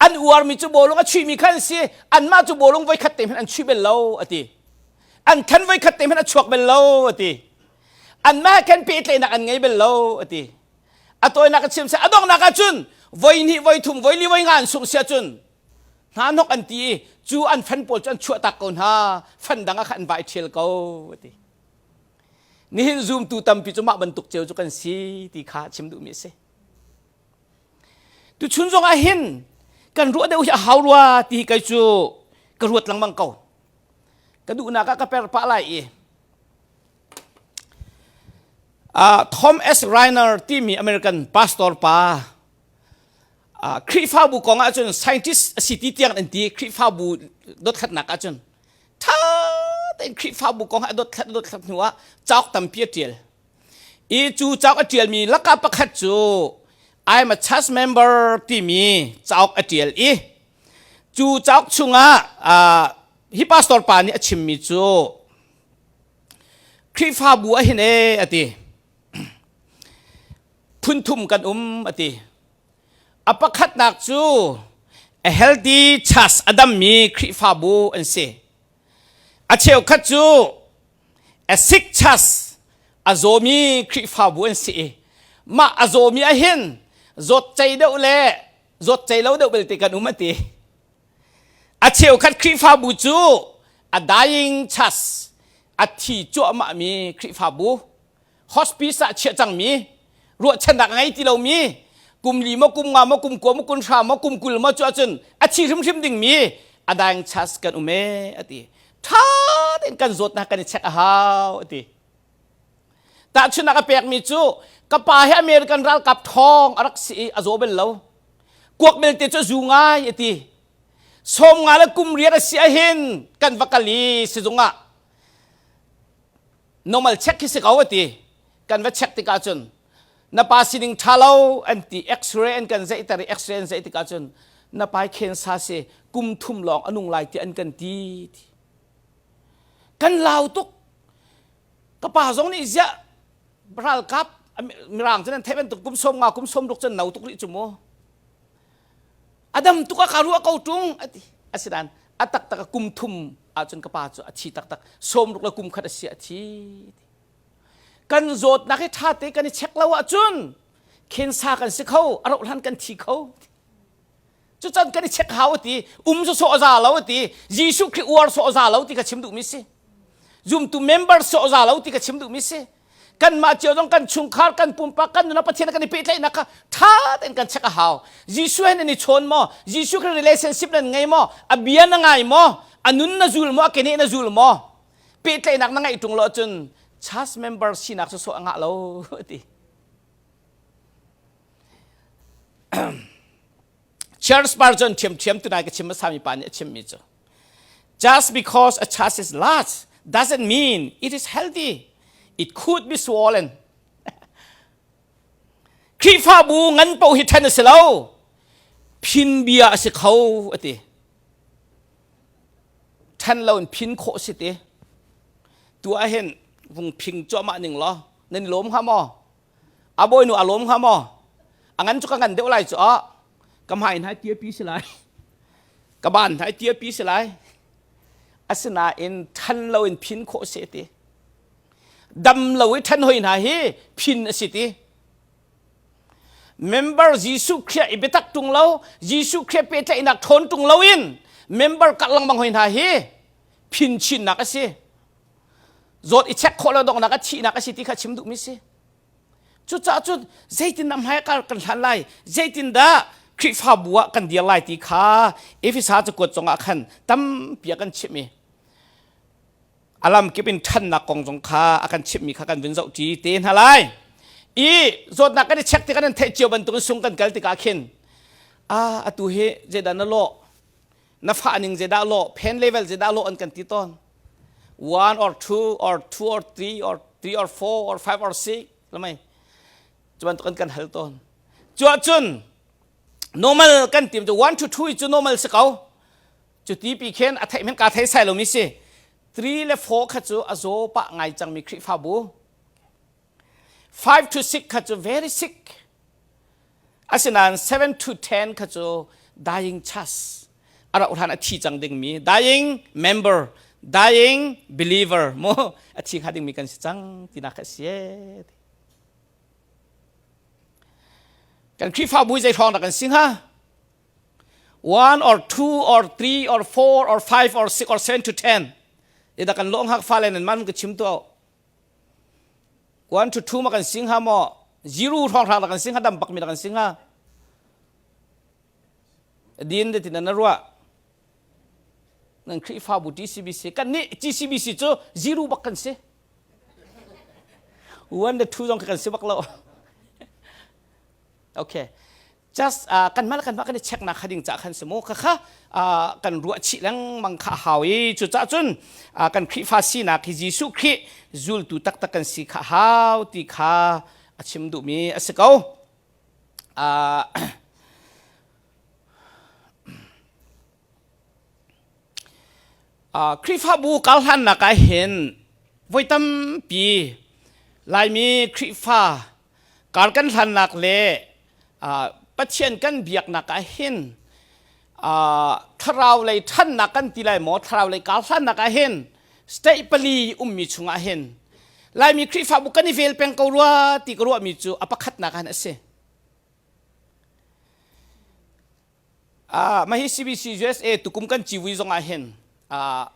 an uarmi cu bawlung a chuihmi khan si anmah cu bawlung voikhat te hmanh an chuih bel lo a ti an khan voikhat te hmanh a chuak bel lo a ti anmah khan pehtlaihnak an ngei bel lo a ti a tawinak a chim se a donghnak ahcun voi hnih voi thum voi li voi nga an sungh sia cun hna hnok an ti i cu an fan pawl cu an chuahtak ko hna fan dang ah khan an vai ṭhial ko a ti nihin zumtu tampi cu mah bantuk ceu cu kan si ti kha chim duhmi a si tuchun zong ah hin kan ruah deuh hi a hau rua ti hi kei cu ka ruat lengmang ko ka duhnak ah ka per pah lai i Tom S. Rainer timi American pastor pa Khrihfabu kong ahcun scientist a si ti tiang an ti Khrihfabu dothlatnak ahcun ṭha tein Khrihfabu kong a dothlat dothlat hnu ah cauk tampi a ṭial i cu cauk a ṭialmi lakah pakhat cu I'm a church member timi cauk a ṭial i cu cauk chungah hi pastor pa nih a chimmi cu Khrihfabu ah hin ee a ti phunthum kan um a ti a pakhatnak cu a healthy church a dammi Khrihfabu an si a cheukhat cu a sick church a zawmi Khrihfabu an si i mah a zawmi ahhin zawt cei deuh le zawt cei lo deuh belte kan um a ti a cheukhat Khrihfabu cu a dying church a thi cuahmahmi Khrihfabu hospice ah chiah cangmi ruahchannak a ngei ti lomi kum li maw kum nga maw kum kua maw kun hra maw kum 20 maw cu ahcun a thi hrimhrim dingmi a dying church kan um ee a ti ṭha tein kan zawtnak kan i check a hau a ti tahchunhnak a pekmi cu ka pa hi American ralkap ṭhawng a rak si i a zaw bel lo kuak belte cu a zu ngai a ti 50 le kum riat a si ahhin kan va kal i sizung ah normal check khi si ko a ti kan va check tikah cun na pa sining ṭha lo an ti x-ray an kan zeihter i x-ray an zeih tikah cun na pa khensa si kum thum lawng a nung lai ti an kan ti kan lau tuk ka pa zong nih ziah ralkap mirang cun an theih bantuk kum 50 kum 60 cun no tuk rih cu mu A dam tuk ah ka ruah ko ṭung a ti. Asinain a taktak a kum thum ahcun ka pa cu a thi taktak. 60 le kum khat a si a thi. Kan zawtnak hi ṭha te kan i check lo ahcun khensa kan si kho, a rauh hlan kan thi kho. Cucan kan i check hau a ti, um sawsawh a za lo a ti, Jesuh Khrih uar sawh a za lo ti ka chim duhmi si. Zumtu member sawh a za lo ti ka chim duhmi si. Kanmah cio zong kan chungkhar, kan pumpak, kan nunah Pathian kan i pehtlaihnak kha ṭha tein kan check a hau. Jesuh he nan i chawn maw? Jesuh kha relationship nan ngei maw? A bia na ngai maw? A nun na zul maw? A keneh na zul maw? Pehtlaihnak na ngeih ṭung lo ahcun church member sinak sawsawh a ngah lo ti. Charles Spurgeon ṭhiamṭhiam tunai ka chim hmasami pa nih a chimmi cu Just because a church is large doesn't mean it is healthy. It could be swollen. Khrihfabu ngan paoh hi ṭhen a si lo. Phin bia a si kho a ti. Ṭhen lo in phin khawh si ti. Tu ah hin vung phing cuahmah ning law nan i lawm hnga maw? A bawinu a lawm hnga maw? A ngan cu ka ngan deuh lai cu ah ka hmai hna tiapi si lai. Ka ban hna tiapi si lai. Asinain ṭhan lo in phin khawh si ti. Dam lo i ṭhan hoi hna hi phin a si ti. Member Jesuh Khrih i biatak ṭung lo, Jesuh Khrih pehtlaihnak ṭhawn ṭung lo in member karh lengmang hoi hna hi phin chinnak a si. Zawt i check khawh lo donghnak a thihnak a si ti kha chim duhmi si. Cucaah cun zeitindah hmai kar kan hlan lai, zeitindah Khrihfabu ah kan dir lai ti kha Efesa cakuat zongah khan tampi a kan chimh i a lamkip in ṭhannak kong zong kha a kan chimhmi kha kan vun zohṭi te hna lai. I zawtnak kan i check tikah nan theih cio bantukin sung kan kal tikah khin a atu hi zeidah na lawh na fah ning zeidah lawh pain level zeidah lawh an kan ti tawn one or two or two or three or three or four or five or six lamai cu bantuk an kan hal tawn cu ahcun normal kan tim cu one to two cu normal si ko cu ti pi khin a theih men ka thei sai lomi si 3 le 4 kha cu a zaw pah ngai cangmi Khrihfabu 5 to 6 kha cu very sick asinain 7 to 10 kha cu dying church a rauh hlan a thi cang dingmi dying member dying believer mu a thi hnga dingmi kan si cang tinak kha si kan Khrihfabu zei hrawng dah kan si hnga one or two or three or four or five or six or seven to ten ida kan long hak fa le nan man ka chim to one to two ma kan sing ha mo zero thong thang kan sing ha dam pak mi kan sing ha din de tin na ruwa nan Khrihfabu TCBC kan ni TCBC cu zero bak kan si one to two zong kan si bak lo okay just uh, kan mah kan mah kan i check nak kha ding ca khan si mu kha kha uh, kan ruah chih lengmang kha hau i cu ca cun uh, kan Khrihfa sinak hi Jesuh Khrih zultu taktak kan si kha hau ti kha a chim duhmi a si ko uh, uh, Khrihfabu karhlannak ah hin voi tampi Laimi Khrihfa kar kan hlannak le Pathian kan biaknak ah hin thlarau lei ṭhannak kan ti lai maw thlarau lei karhlannak ah hin state pali ummi chungah hin Laimi Khrihfabu kan i vel peng ko rua ti ka ruahmi cu a pakhatnak han a si. Uh, mah hi CBC USA tukum kan civui zongah hin uh,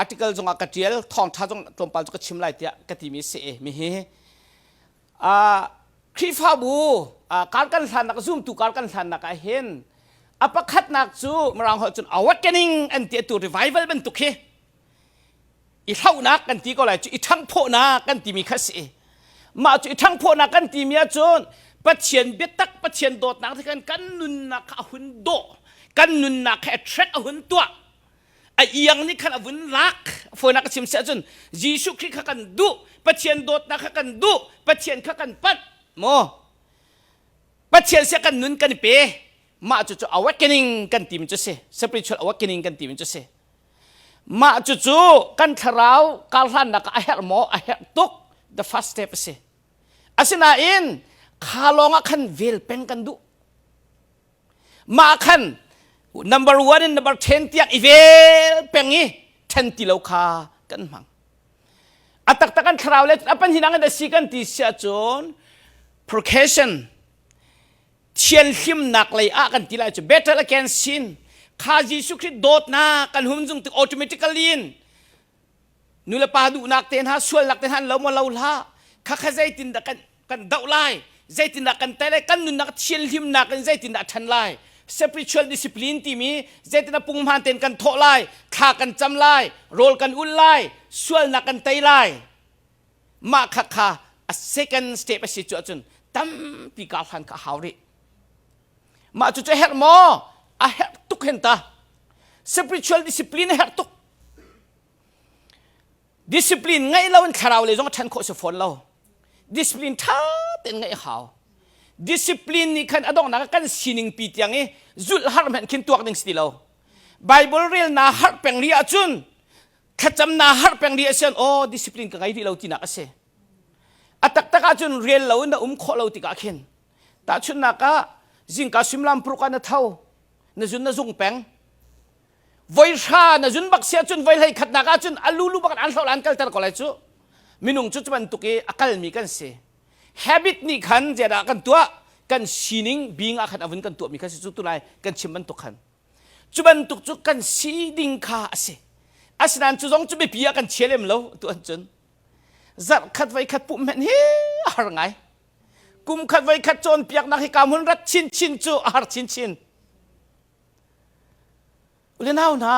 article zongah ka ṭial thawngṭha zong tlawmpal cu ka chim lai tiah ka timi si mi hi Khrihfabu kar kan hlannak zumtu kar kan hlannak ah hin a pakhatnak cu mirang holh cun awakening an ti atu revival bantuk hi i hlauhnak kan ti ko lai cu i ṭhangphawhnak kan timi kha si mah cu i ṭhangphawhnak kan timi ahcun Pathian biatak Pathian dawtnak te khan kan nunnak kha a hun dawh kan nunnak kha attract a hun tuah a iang nih khan a vun lak fawinak ka chim si ahcun Jesuh Khrih kha kan duh Pathian dawtnak kha kan duh Pathian kha kan panh maw Pathian sia kan nun kan i pe mah cu cu awakening kan timi cu si spiritual awakening kan timi cu si mah cu cu kan thlarau karhlannak a herh maw a herh tuk the first step a si asinain kha lawng ah khan vel peng kan duh Mah khan number one in number ten tiang i vel peng i then ti lo kha kan hmang. A taktak an thlarau le a pan hinang in a si kan ti si ahcun purcation thianhlimnak lei ah kan ti lai cu battle against sin kha Jesuh Khrih dawtnak kan hum zung tik automatically in nulepa duhnak te hna sualnak te hna an lo maw lo hlah. Khakha zeitindah kan kan doh lai? Zeitindah kan tei lai? Kan nunnak thianhlimnak in zeitindah a ṭhan lai? Spiritual discipline timi zeitindah punghman tein kan thawh lai? Thla kan cam lai, rawl kan ul lai, sualnak kan tei lai. Mah khakha a second step a si cu ahcun tampi kar hlan kha a hau rih. Mah cu cu a herh maw? A herh tuk hen ta. Spiritual discipline a herh tuk. Discipline ngeih lo in thlarau lei zong a ṭhan khawh si fawn lo. Discipline ṭha tein ngeih a hau. Discipline nih khan a donghnak ah kan sining pi tiang i zulh har hmanh khin tuak ding si ti lo. Bible rel naa harh peng rih ahcun thlacam naa harh peng rih asian aw discipline ka ngei rih lo tinak a si. A taktak ahcun rel lo in na um khawh lo tikah khin tahchunhnak ah zingka suimilam paruk ah na tho na zun na zung peng voi hra na zun bak si ahcun voi hlei khatnak ahcun a lulu bak an hloh an kalter ko lai cu minung cu cu bantuk i a kalmi kan si habit nih khan zeidah kan tuah kan sining being ah khan a vun kan tuahmi kha si cu tunai kan chim bantuk khan cu bantuk cu kan si ding kha a si asinain cu zong cu biapi ah kan chia lem lo tu an cun zarh khat voi khat pumh hmenh hi a har ngai kum khat voi khat cawnpiaknak hi ka hmun rat chinchin cu a har chinchin ule nau hna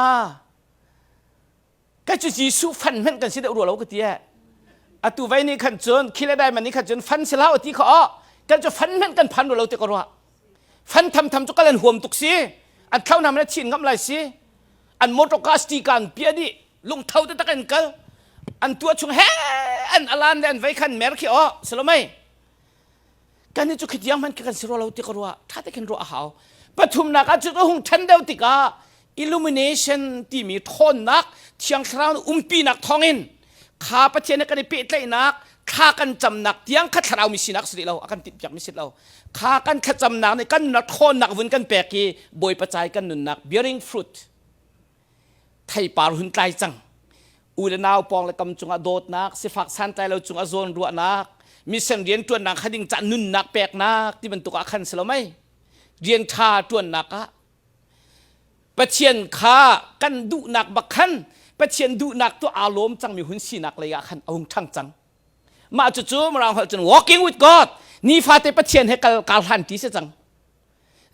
kai cu Jesuh fan hmenh kan si deuh rua lo ka ti eh atu vai nih khan cun khile dai man nih khan cun fan si hlah ti kha oh kan cu fan hmenh kan phan rua lo ti ka ruah fan tham tham cu kalan huam tuk si an thlau nam le chin ngam lai si an motor car sti kan pia dih lungtho te tak an kal an tua chung he an alan le an vei khan mer khi oh salomai kan hi cu khitiang hman khi kan si rua lo ti ka ruah tha te khin ruah a hau pathumnak ah cu hung ṭhan deuh tikah illumination timi ṭhawnnak thiang thlarau umpinak thawngin kha Pathian he kan i pehtlaihnak thla kan camnak tiang kha thlarau mi sinak si lo a kan tinhpiak mi si lo kha kan thlacamnak nih kan nunnak ṭhawnnak vun kan pek i Bawipa cai kan nunnak bearing fruit theipar hun tlai cang u le nau pawng le kam cungah dawtnak sifak santlai lo cungah zawn ruahnak mission rian ṭuannak kha ding ca nunnak peknak ti bantuk ah khan si lo mei rian ṭha ṭuannak ah Pathian kha kan duhnak bak khan Pathian duhnak tu aa lawm cangmi hun sinak lei ah khan a hung ṭhang cang mah cucu Mirang holh cun walking with God nifate Pathian he kal kar hlan ti si cang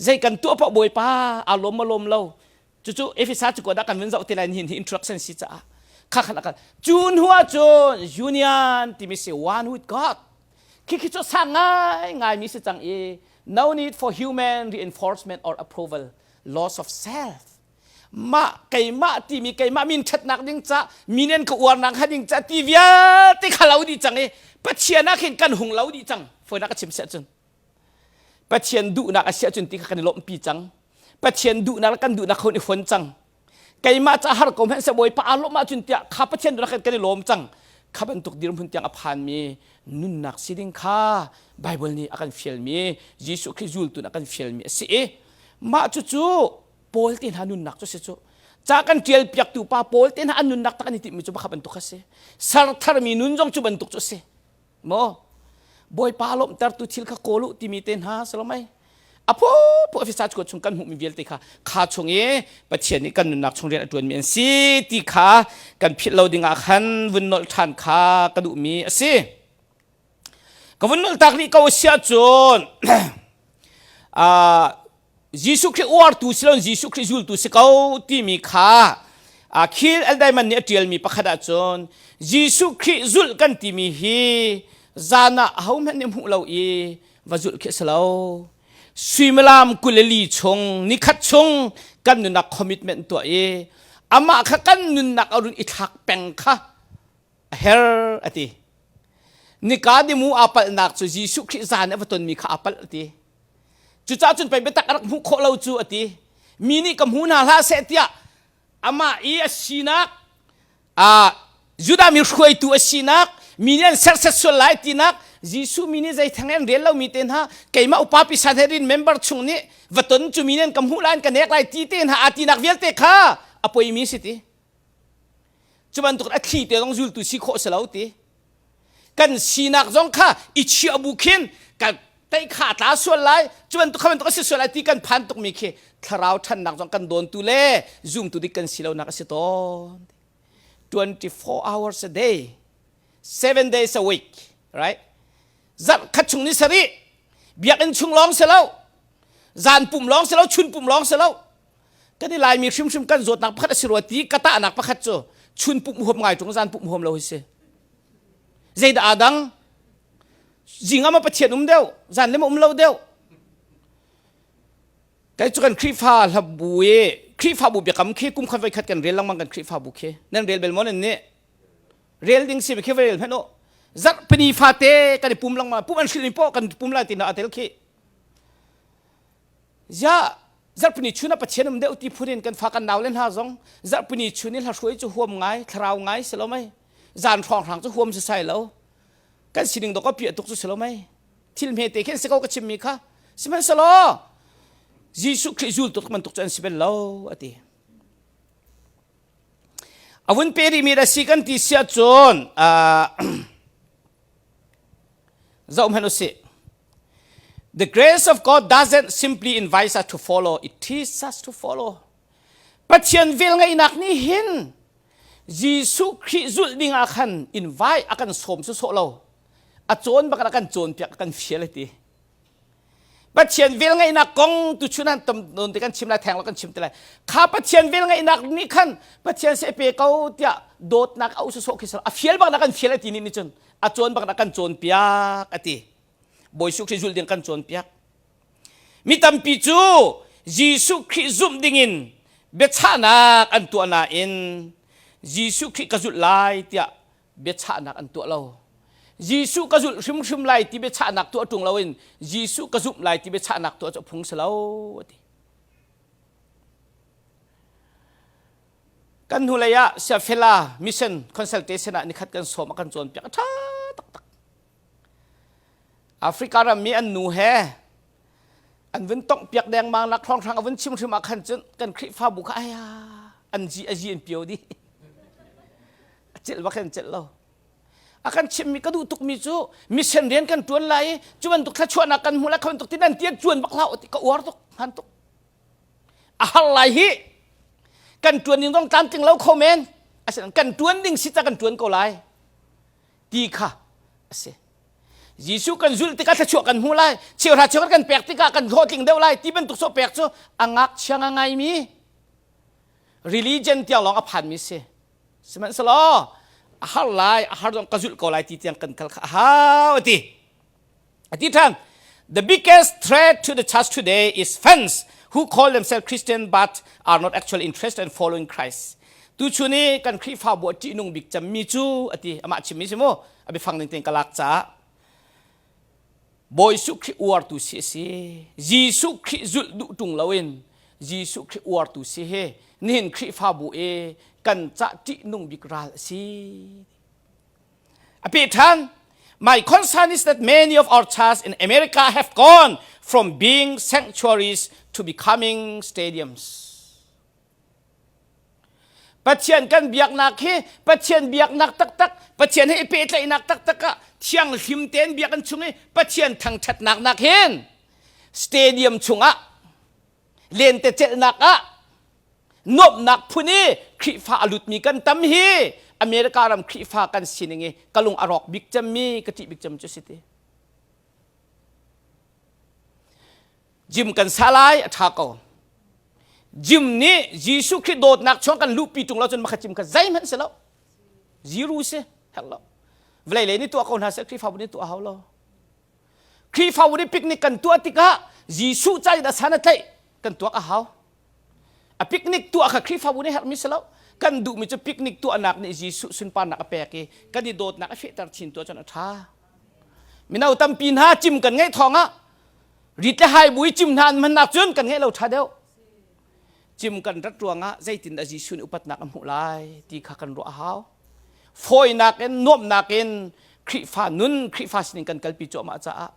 zei kan tuah paoh Bawipa aa lawm ma lawm lo cucu Efesa cu dah kan vun zoh te lai hin hi introduction si caah kha khan akal cu hnu ah cun union timi si one with God khi khi cu sang ngai ngai mi si cang i no need for human reinforcement or approval loss of self mah keimah timi keimah min ṭhatnak ding ca minen ka uarnak ha ding ca ti vialte kha lo dih cang i Pathian ah khin kan hung lo dih cang fawinak ka chim siah cun Pathian duhnak a si ahcun ti kha kan i lawmhpi cang. Pathian duhnak le kan duhnak kha i fon cang. Keimah ca har ko hmanh seh Bawipa aa lawmh ahcun tiah kha Pathian duhnak kan i lawm cang. Kha bantuk dirhmun tiang a phanmi nunnak si ding kha Bible nih a kan fialmi Jesuh Khrih zultu a kan fialmi a si i mah cucu Paul te hna nunnak cu si cu ca kan ṭial piaktu pa Paul te hna an nunnak tak an i timhmi cu bakha bantuk a si ser tharmi nun zong cu bantuk cu a si Maw Bawipa lawmhtertu thil kha kawl u timi te hna salomai a phuphu Efesa cakuat chung kan hmuhmi vialte kha kha chung i Pathian nih kan nunnak chung rian a ṭuanmi an si ti kha kan philh lo dingah khan vun nolh ṭhan kha ka duhmi a si. Ka vun nolh tak rih ko a si ahcun Jesuh Khrih uartu si loin Jesuh Khrih zultu si ko timi kha Khil Eldaiman nih a ṭialmi pakhat ahcun Jesuh Khrih zulh kan timi hi zan ah ahohmanh nih hmuh lo i va zulh khi a si lo. Suimilam 22 chung nikhat chung kan nunnak commitment tuah i amah kha kan nunnak a run i thlak peng kha a her a ti. Nikadimu aa palhnak cu Jesuh Khrih zan a va tonmi kha aa palh a ti. Cucaah cun pei biatak a rak hmuh khawh lo cu a ti. Mi nih ka hmu hna hlah seh tiah amah i a sinak Judah mi hruaitu a sinak mi nih an serhsat sual lai tinak Jesuh mi nih zei theng an rel lomi te hna keimah upa pi Sanhedrin member chung nih va ton cu mi nih an ka hmuh lai an ka nek lai ti te hna aa tinak vialte kha a poimi si ti. Cu bantuk a thli te zong zultu si khawh si lo ti. Kan sinak zong kha i chiah bu khin ka tei kha tla sual lai cu bantuk kha bantuk a si sual lai ti kan phan tukmi khi thlarau ṭhannak zong kan dawntu le zumtu dik kan si lonak a si tawn 24 hours a day 7 days a week. Right? Zarh khat chung ni sarih biakinn chung lawng si lo zan pum lawng si lo chun pum lawng si lo kan i Laimi hrimhrim kan zawtnak pakhat a si rua ti ka tahnak pakhat cu chun pumh huam ngai ṭung zan pumh huam lo hi si. Zeidah aa dang? Zing ah ma Pathian um deuh, zan le ma um lo deuh. Kai cu kan Khrihfa hlabu i Khrihfabu biakam khi kum khat voi khat kan rel lengmang kan Khrihfabu khi. Nan rel bel maw nan nih? Rel ding si khi va rel hmanh u. Zarhpini fate kan i pum lengmang, pum an hrilh mi poh kan pum lai ti na a tel khi. Ziah zarhpini chun ah Pathian um deuh ti phun in kan fa kan nau le hna zong zarhpini chun i hlahruai cu huam ngai, thlarau ngai si lo mei. Zan hrawnghrang cu huam si sai lo. Kan sining dok a piah tuk cu si lo mei. Thil hme te khin si ko ka chimmi kha. Sihmanhsehlaw Jesuh Khrih zultu bantuk cu an si bel lo a ti. A vun pe rihmi a si kan ti siah cun zoh hmanh usih. The grace of God doesn't simply invite us to follow, it teaches us to follow. Pathian velngeihnak nih hin Jesuh Khrih zulh ding ah khan invite a kan sawm sawsawh lo. A cawn bak a kan cawnpiak a kan fial ti. Pathian velngeihnak kong tu chun han tam non te kan chim lai theng lo kan chim te lai. Kha Pathian velngeihnak nih khan Pathian se pe ko tiah dawtnak a sawsawh khi a fial bak na kan fial ti ni nih cun a cawn bak na kan cawnpiak a ti. Bawi Jesuh Khrih zulh ding kan cawnpiak. Mi tampi cu Jesuh Khrih zumh dingin biachahnak an tuah nain Jesuh Khrih ka zulh lai tiah biachahnak an tuah lo. Jesuh ka zulh hrimhrim lai ti biachahnak tuah ṭung loin Jesuh ka zumh lai ti biachahnak tuah cu a phung si lo a ti. Kan hnulei ah Siafela Mission Consultation ah nikhat kan sawm a kan cawnpiak a ṭha taktak. Africa ram mi an nu he an vun tongh piak dengmang nak hrawnghrang a vun chim hrim ah khan cun kan Khrihfabu kha aya an ji a ji an pio dih. A celh bak an celh lo. A kan chimmi ka duh tukmi cu mission rian kan tuan lai i cu bantuk thluachuahnak kan hmu lai kha bantuk tin an tian tuan bak hlah ka uar tuk hman tuk. A har lai hi kan tuan ding zong tlamtling lo kho men asinain kan tuan ding si ta kan tuan ko lai ti kha a si. Jesuh kan zulh tikah thluachuah kan hmu lai, cheuhra cheukhat kan pek tikah kan hlawhtling deuh lai ti bantuk sawh pek cu a ngakchia ngaimi religion tiang lawng a phanmi si. Sihmanhsehlaw a har lai, a har zong ka zulh ko lai ti tiang kan kal kha a hau a ti. A ti ṭhan. The biggest threat to the church today is fans who call themselves Christian but are not actually interested in following Christ. Tuchun i kan Khrihfabu a ṭihnung bik cemmi cu a ti amah chimmi si mu a biafang ning tein ka lak caah Bawi Jesuh Khrih uartu si a si. Jesuh Khrih zulh duh ṭung loin Jesuh Khrih uartu si hi nihin Khrihfabu i kan cah ṭihnung bik ral a si. A peh ṭhan. My concern is that many of our churches in America have gone from being sanctuaries to becoming stadiums. Pathian kan biaknak hi Pathian biaknak taktak Pathian he i pehtlaihnak taktak ah thianghlim tein biakinn chung i Pathian thangṭhatnak nak hin stadium chungah lentecelhnak ah nuamhnak phun i Khrihfa a lutmi kan tam hi America ram Khrihfa kan sining i ka lung a rawk bik cemmi ka ṭih bik cem cu si ti. Gym kan sa lai a ṭha ko. Gym nih Jesuh Khrih dawtnak chung kan luhpi ṭung lo cun makha gym kha zeihmanh si lo. Zero si herh lo. Vawlei lei nih tuah ko hna seh Khrihfabu nih tuah hau lo. Khrihfabu nih picnic kan tuah tikah Jesuh ca in a san a tlaih kan tuak a hau. A picnic tuah kha Khrihfabu nih herhmi si lo. Kan duhmi cu picnic tuahnak nih Jesuh sunparnak a pek i kan i dawtnak a fehter chin tu ahcun a ṭha. Mino tampi hna cim kan ngeih thawng ah rit le hai bu i cim hna an hmannak cun kan ngeih lo ṭha deuh. Cim kan rat ruangah zeitindah Jesuh nih upatnak a hmuh lai ti kha kan ruah a hau. Fawinak in nuamhnak in Khrihfa nun, Khrihfa sining kan kalpi cuahmah caah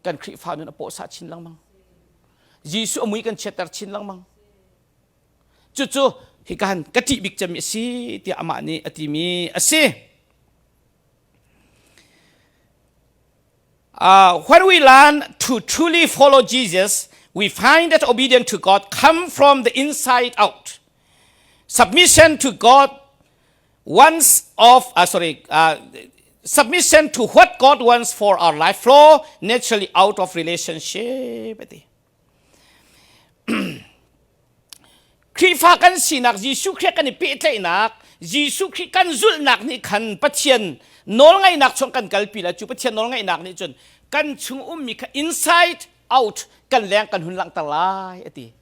kan Khrihfa nun a pawhsah chin lengmang. Jesuh a mui kan chiatter chin lengmang. Cucu hika han ka ṭih bik cemmi a si tiah amah nih a timi a si. When we learn to truly follow Jesus, we find that obedience to God come from the inside out. Submission to God once of sorry. Submission to what God wants for our life flow naturally out of relationship. Ati. Khrihfa kan sinak Jesuh Khrih kan i pehtlaihnak Jesuh Khrih kan zulhnak nih khan Pathian nawlngaihnak chung kan kalpi la cu Pathian nawlngaihnak nih cun kan chung ummi kha inside out kan leng kan hun langhter lai ati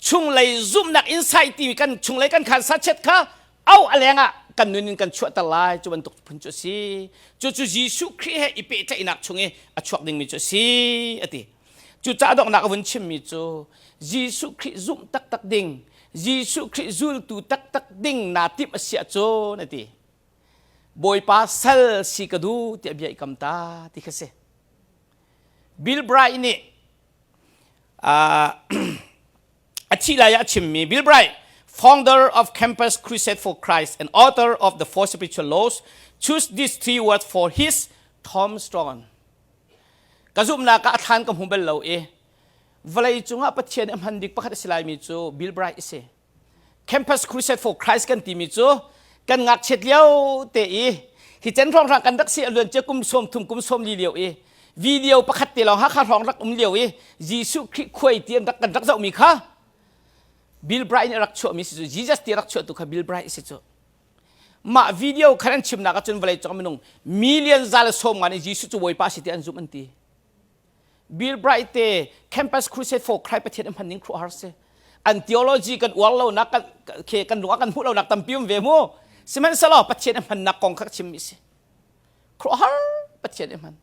chunglei zumhnak inside timi kan chunglei kan khan sachet kha au a leng ah kan nun in kan chuahter lai cu bantuk phun cu a si cu cu Jesuh Khrih he i pehtlaihnak chung i a chuak dingmi cu a si ati Cucaah donghnak a vun chimmi cu Jesuh Khrih zumh taktak ding, Jesuh Khrih zultu taktak ding naa timh a si ahcun a ti. Bawipa sal si ka duh tiah bia i kam ta ti kha si. Bill Bright nih a thih lai ah a chimmi Bill Bright, founder of Campus Crusade for Christ and author of the Four Spiritual Laws, choose these three words for his tombstone. Ka zumhnak ah a thlan ka hmu bal lo i vawlei cungah Pathian a hman bik pakhat a si laimi cu Bill Bright a si. Campus Crusade for Christ kan timi cu kan ngakchiat lio te i hi cen hrawnghrang kan rak si a luan cia kum sawm thum kum sawm li lio i video pakhat te lawng Hakha hrawng rak um lio i Jesuh Khrih khuai ti an rak kan rak zohmi kha Bill Bright nih a rak chuahmi si cu Jesus ti a rak chuahtu kha Bill Bright a si cu. Mah video khan an chimnak ahcun vawleicung minung million za le sawm nga nih Jesuh cu Bawipa a si ti an zumh an ti. Bill Bright te Campus Crusade for Christ Pathian an hman ning khuahar si. An theology kan uar lonak kan khe kan lung ah kan hmuh lonak tampi um ve mu. Sihmanhsehlaw Pathian a hmannak kong kha ka chimmi si. Khuahar Pathian a hman.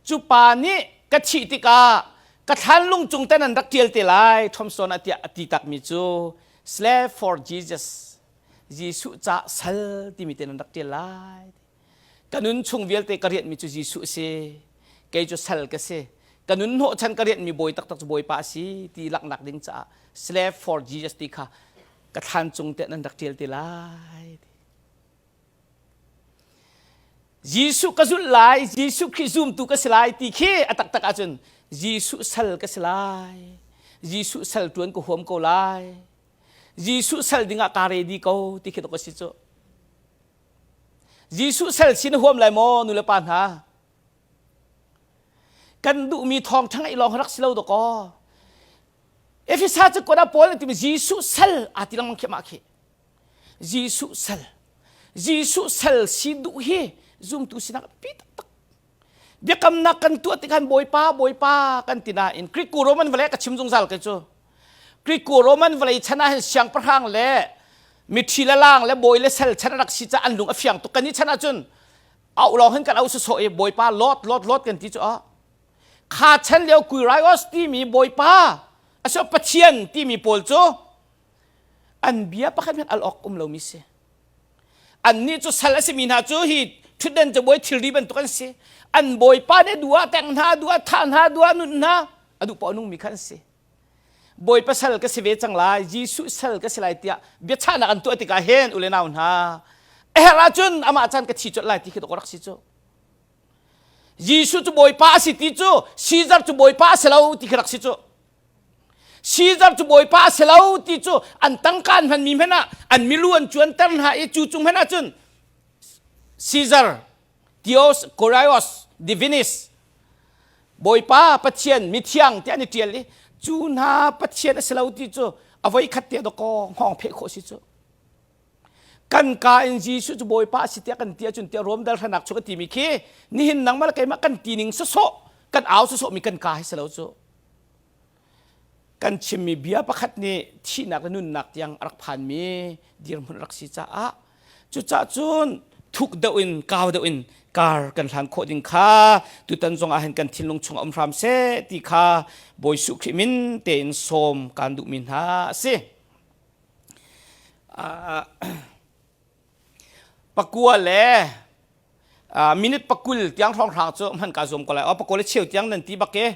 Cu pa nih ka thih tikah ka thlanlung cung ten an rak tial te lai Thomson ah tiah a ti takmi cu Slave for Jesus Jesuh ca sal timi te nan rak ṭial lai. Ka nun chung vialte ka rianhmi cu Jesuh a si. Kei cu sal ka si. Ka nun hnawhchan ka rianhmi bawi taktak cu Bawipa a si ti langhnak ding caah slave for Jesus ti kha ka thlan cung te nan rak ṭial te lai. Jesuh ka zulh lai, Jesuh Khrih zumtu ka si lai ti khi a taktak ahcun Jesuh sal ka si lai. Jesuh sal ṭuan ka huam ko lai. Jesuh sal dingah kaa ready ko ti khi ka si cu. Jesuh sal si na huam lai maw nu le pa hna? Kan duhmi thawngṭha ngeih lawng rak si lo dawkaw. Efesa cu kuat ah Paul nih timi Jesuh sal aa ti lengmang khi mah khi. Jesuh sal. Jesuh sal si duh hi zumtu sinak pi taktak. Biakamnak kan tuah tikhan Bawipa Bawipa kan ti nain Greek Roman vawlei ka chim zungzal ke cu. Greek Roman vawlei chan ah hin siangpahrang le mithi le lang le bawi le sal chan rak si ca an lung a fiang tuk kan ni chan ahcun au lawng hin kan au sawsawh i Bawipa Lord Lord Lord kan ti cu a kha chan lio Kuiraios timi Bawipa asio Pathian timi pawl cu an bia pakhat hmanh al awk um lomi si. Annih cu sal a simi hna cu hi ṭhutdan cabuai thilri bantuk an si. An bawipa nih duh ah tengh hna, duh ah thah hna, duh ah nunh hna, a duh paoh nungmi kha an si. Bawipa sal ka si ve cang lai, Jesuh sal ka si lai tiah biachahnak an tuah tikah hin u le nau hna, a herh ahcun amah caan ka thi colh lai ti khi dawk rak si cu. Jesuh cu Bawipa a si ti cu Caesar cu Bawipa a si lo ti khi rak si cu. Caesar cu bawipa a si lo ti cu an tangka an hmanmi hmanh ah an milu an cuanter hna i cu cung hmanh ah cun Caesar Theos Kyrios Divinis bawipa pathian mithiang tiah an i ṭial i cu hna pathian a si lo ti cu a voi khat te dawkaw hngawng pheh khawh si cu kan ka in Jesuh cu bawipa a si tiah kan ti ahcun tiah Rom dal hranak chung a timi khi nihin nangmah le keimah kan ti ning sawsawh kan au sawsawh mi kan ka hi si lo cu Kan chimmi bia pakhat nih thihnak le nunnak tiang a rak phanmi dirhmun a rak si caah cucaah cun thuk deuh in kau deuh in kar kan hlan khawh ding kha tutan zong ah hin kan thinlung chung um hram seh ti kha Bawi Jesuh Khrih min tein sawm kaan duhmi hna a si. Pakua le minute pakul tiang hrawnghrang cu hman kaa zuam ko lai. Oh, pakua le cheu tiang nan ti bak e.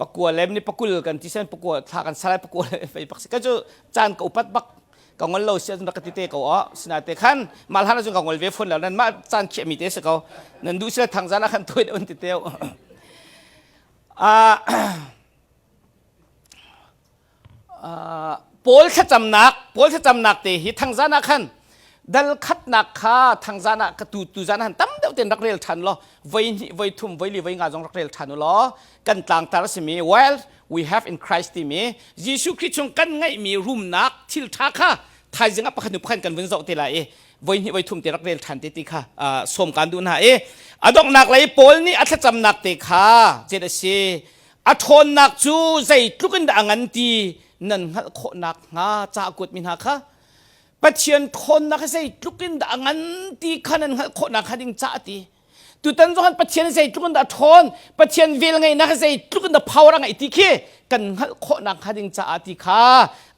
Pakua le minute pakul kan ti sen pakua thla kan salai pakua le fei bak si. Ka cu caan ka upat bak ka ngol lo si rak ka ti te ko o. Sinate khan mal han cun ka ngol ve phun lo nan mah caan khiah mi te si ko. Nan duh sila thang zan ah khan tuai un ti teu. Paul thlacamnak Paul thlacamnak te hi thangzan ah khan dal khatnak kha thangzan ah ka tu tu zan han tam deuh. deuh ten rak rel ṭhan law voi hnih voi thum voi li voi nga zong rak rel ṭhan u law kan tlangtar a simi wealth we have in Christ timi Jesuh Khrih chung kan ngeihmi rumnak thil ṭha kha thaizing ah pakhat hnu pakhat kan vun zoh te lai i voi hnih voi thum te rak rel ṭhan te ti kha sawm kaan duh hna i a donghnak lei Paul nih a thlacamnak te kha cet a si a ṭhawnnak cu zeitluk in dah a ngan ti nan hngalh khawhnak hnga ca a kuatmi hna kha Pathian ṭhawnnak hi zeitluk in dah a ngan ti kha nan hngalh khawhnak hnga ding ca a ti. Tutan zong Pathian zeitluk in dah a ṭhawn, Pathian vel ngeihnak hi zeitluk in dah power a ngeih ti khi kan hngalh khawhnak hnga ding caah ti kha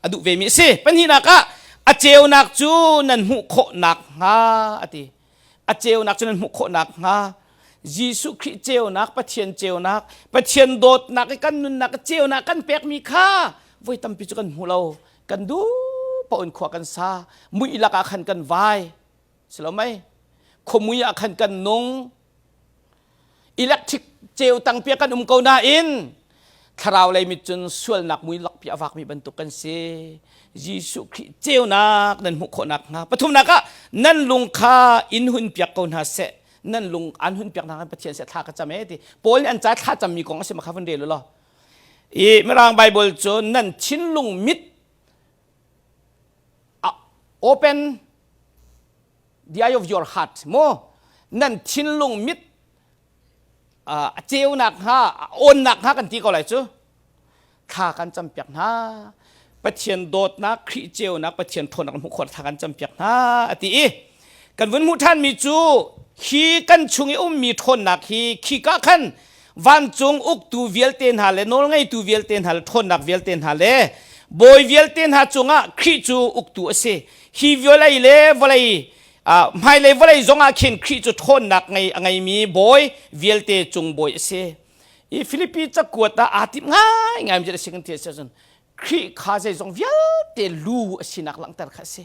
a duh vemi a si. Pahnihnak ah a ceunak cu nan hmuh khawhnak hnga a ti. A ceunak cu nan hmuh khawhnak hnga Jesuh Khrih ceunak, Pathian ceunak, Pathian dawtnak i kan nunnak ceunak kan pekmi kha voi tampi cu kan hmu lo. Kan duh paoh in khua kan sa. Mui lakah khan kan vai. Si lo mei? Khuamui ah khan kan nung. Electric ceu tangpi kan um ko nain thlarau lei mit cun sualnak mui lakpi a vakmi bantuk kan si. Jesuh Khrih ceunak nan hmuh khawhnak hnga. Pathumnak ah nan lung kha in hun piak ko hna seh. Nan lung an hun piak hna Pathian seh thla ka cam e ti. Paul nih an ca thla cammi kong a si ma kha vun rel u law. I Mirang Bible cu nan thinlung mit open the eye of your heart mu nan thinlung mit a ceunak hnga a awnnak hnga kan ti ko lai cu thla kan campiak hna Pathian dawtnak Khrih ceunak Pathian ṭhawnnak hmuh khawh thla kan campiak hna a ti i kan vun hmuh ṭhanmi cu hi kan chung i ummi ṭhawnnak hi khika khan vancung uktu vialte hna le nawlngeitu vialte hna le ṭhawnnak vialte hna le bawi vialte hna cungah Khrih cu uktu a si hi vawlei le vawlei hmailei vawlei zongah khin Khrih cu ṭhawnnak ngei a ngeimi bawi vialte cung bawi a si i Filipi cakuat ah aa timh ngaingai mi a si kan ti a si ahcun Khrih kha zeizong vialte lu a sinak langhter kha a si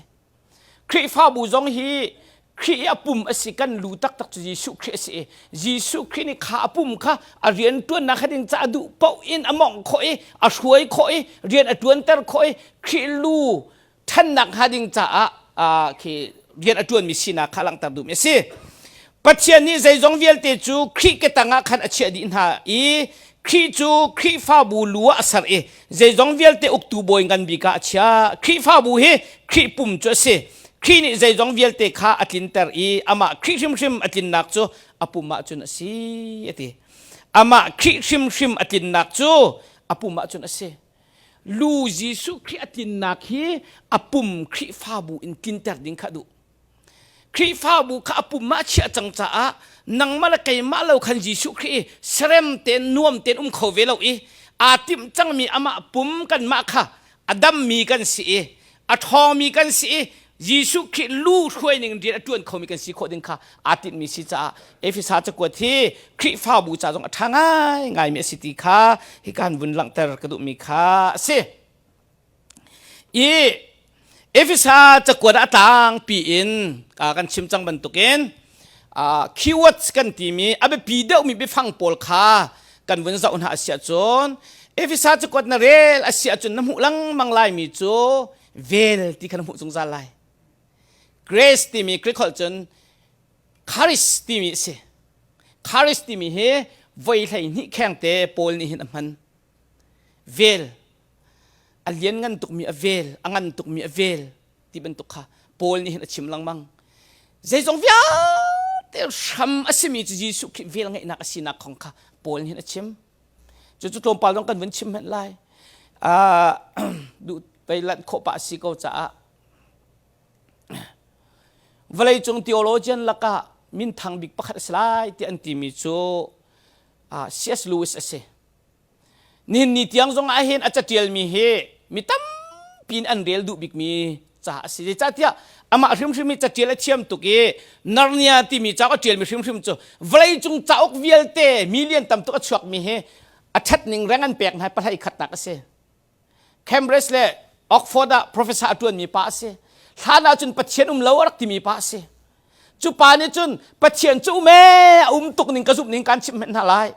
Khrihfabu zong hi Khrih i a pum a si kan lu taktak cu Jesuh Khrih a si i Jesuh Khrih nih kha a pum kha a rian ṭuannak kha ding caah duh paoh in a mawngh khawh i a hruai khawh i rian a ṭuanter khawh i Khrih lu ṭhannak hnga ding caah khi rian a ṭuanmi sinak kha langhter duhmi a si. Pathian nih zeizong vialte cu Khrih ke tangah khan a chiah dih hna i Khrih cu Khrihfabu lu ah a ser i zeizong vialte uktu bawi ngan bik ah a chiah. Khrihfabu hi Khrih pum cu a si. Khrih nih zeizong vialte kha a tlinter i amah Khrih hrimhrim a tlinnak cu a pum ah cun a si a ti. Amah Khrih hrimhrim a tlinnak cu a pum ah cun a si. Lu Jesuh Khrih a tlinnak hi a pum Khrihfabu in tlinter ding kha a duh. Khrihfabu kha a pum ah a chiah cang caah nangmah le keimah lo khan Jesuh Khrih i serem tein nuam tein um kho ve lo i aa timh cangmi amah pum kanmah kha a dammi kan si i a ṭhawngmi kan si i Jesuh Khrih lu hruai ning rian a ṭuan khomi kan si khawh ding kha aa tinhmi si caah Efesa cakuat hi Khrihfabu ca zong a ṭha ngaingaimi a si ti kha hika han vun langhter ka duhmi kha a si. I Efesa cakuat ah a tlangpi in kan chim cang bantukin keywords kan timi a biapi deuhmi biafang pawl kha kan vun zoh hna a si ahcun Efesa cakuat na rel a si ahcun na hmuh lengmang laimi cu vel ti kha na hmuh zungzal lai. Grace timi Greek holh cun charis timi a si. Charis timi hi voi 12 khengte Paul nih hin a hman. Vel a lianngan tukmi a vel a ngan tukmi a vel ti bantuk kha Paul nih hin a chim lengmang zeizong vialte hram a simi cu Jesuh Khrih vel ngeihnak a sinak kong kha Paul nih hin a chim cu cu tlawmpal zong kan vun chim hmanh lai duh pei lanh khawh pah a si ko caah vawleicung theologian lakah minthang bik pakhat a si lai ti an timi cu C.S. Lewis a si Nihin ni tiang zong ah hin a catialmi hi mi tampi in an rel duh bikmi ca a si. Zeicahtiah amah hrimhrim hi catial a thiam tuk i Narnia timi cauk a tialmi hrimhrim cu vawleicung cauk vialte million tam tuk a chuakmi hi a ṭhatning reng an pek hna pahlei khatnak a si. Cambridge le Oxford ah professor a ṭuanmi pa a si. Hlan ahcun Pathian um lo a rak timi pa a si. Cu pa nih cun Pathian cu um ee a um tuk ning ka zumh ning kaan chimh hmenh hna lai.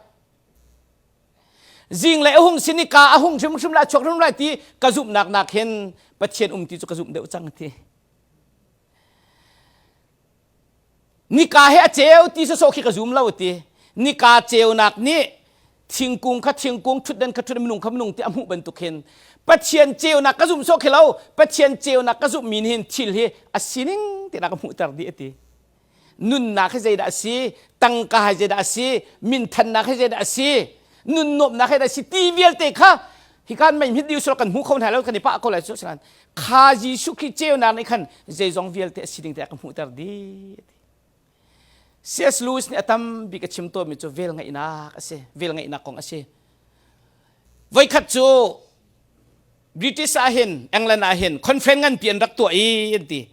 Zing le a hung sin i ka a hung hrimhrim lai chuak hrimhrim lai ti ka zumhnak nak hin Pathian um ti cu ka zumh deuh cang ti. Nika he a ceu ti sawsawh khi ka zum lo ti. Nika ceunak nih thingkung kha thingkung ṭhutdan kha ṭhutdan minung kha minung ti a hmuh bantuk hin Pathian ceunak ka zumh sawh khi lo Pathian ceunak ka zumh mi hin thil hi a sining ti ka hmuhter dih a ti. Nunnak hi zeidah a si? Tangka hi zeidah a si? Minthannak hi zeidah a si? Nun nuamnak hi zeidah a si? Ti vialte kha hi kan mei hmit diu kan hmu kho hna lo kan i pah ko lai cu sanan kha Jesuh Khrih ceunak nih khan zeizong vialte a si ding te a ka hmuhter dih. C.S. Lewis nih a tam bik a chim tawnmi cu vel ngeihnak a si vel ngeihnak kong a si voikhat cu British ah hin England ah hin conference nganpi an rak tuah i an ti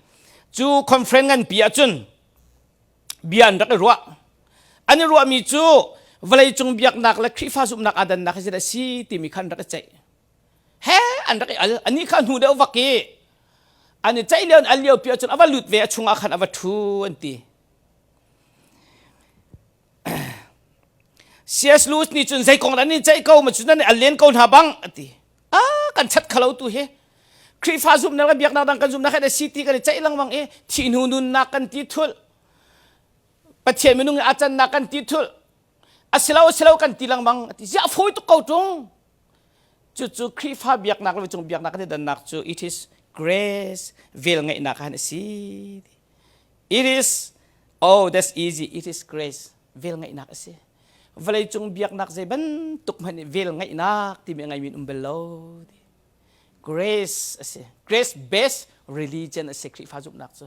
cu conference nganpi ahcun bia an rak i ruah an i ruahmi cu vawleicung biaknak le Khrihfa zumhnak aa dannak hi zeidah a si timi kha an rak i ceih he an rak i al ani kha hnu deuh vak i an i ceih lio an al lio pi ahcun a va lut ve a chungah khan a va ṭhu an ti C.S. Lewis nih cun zei kong dah nan ceih ko ma cu nan al len ko hna bang a ti. Ah kan chat khalo tu hi. Khrihfa zumhnak le biaknak dang kan zumhnak he si ti kan i ceih lengmang i thih hnu nunnak kan ti thul. Pathian minung i a cannak kan ti thul. Asilo asilo kan ti lengmang a ti. Ziah fawi tuk ko tung. Cucu Khrihfa biaknak le cung biaknak kan i dannak cu it is grace vel ngeihnak han a si. It is, oh, that's easy. It is grace. Vel ngeihnak a si. Vawleicung biaknak zei bantuk hmanh nih vel ngeihnak timi a ngeimi um bal lo. Grace a si. Grace based religion a si Khrihfa zumhnak cu.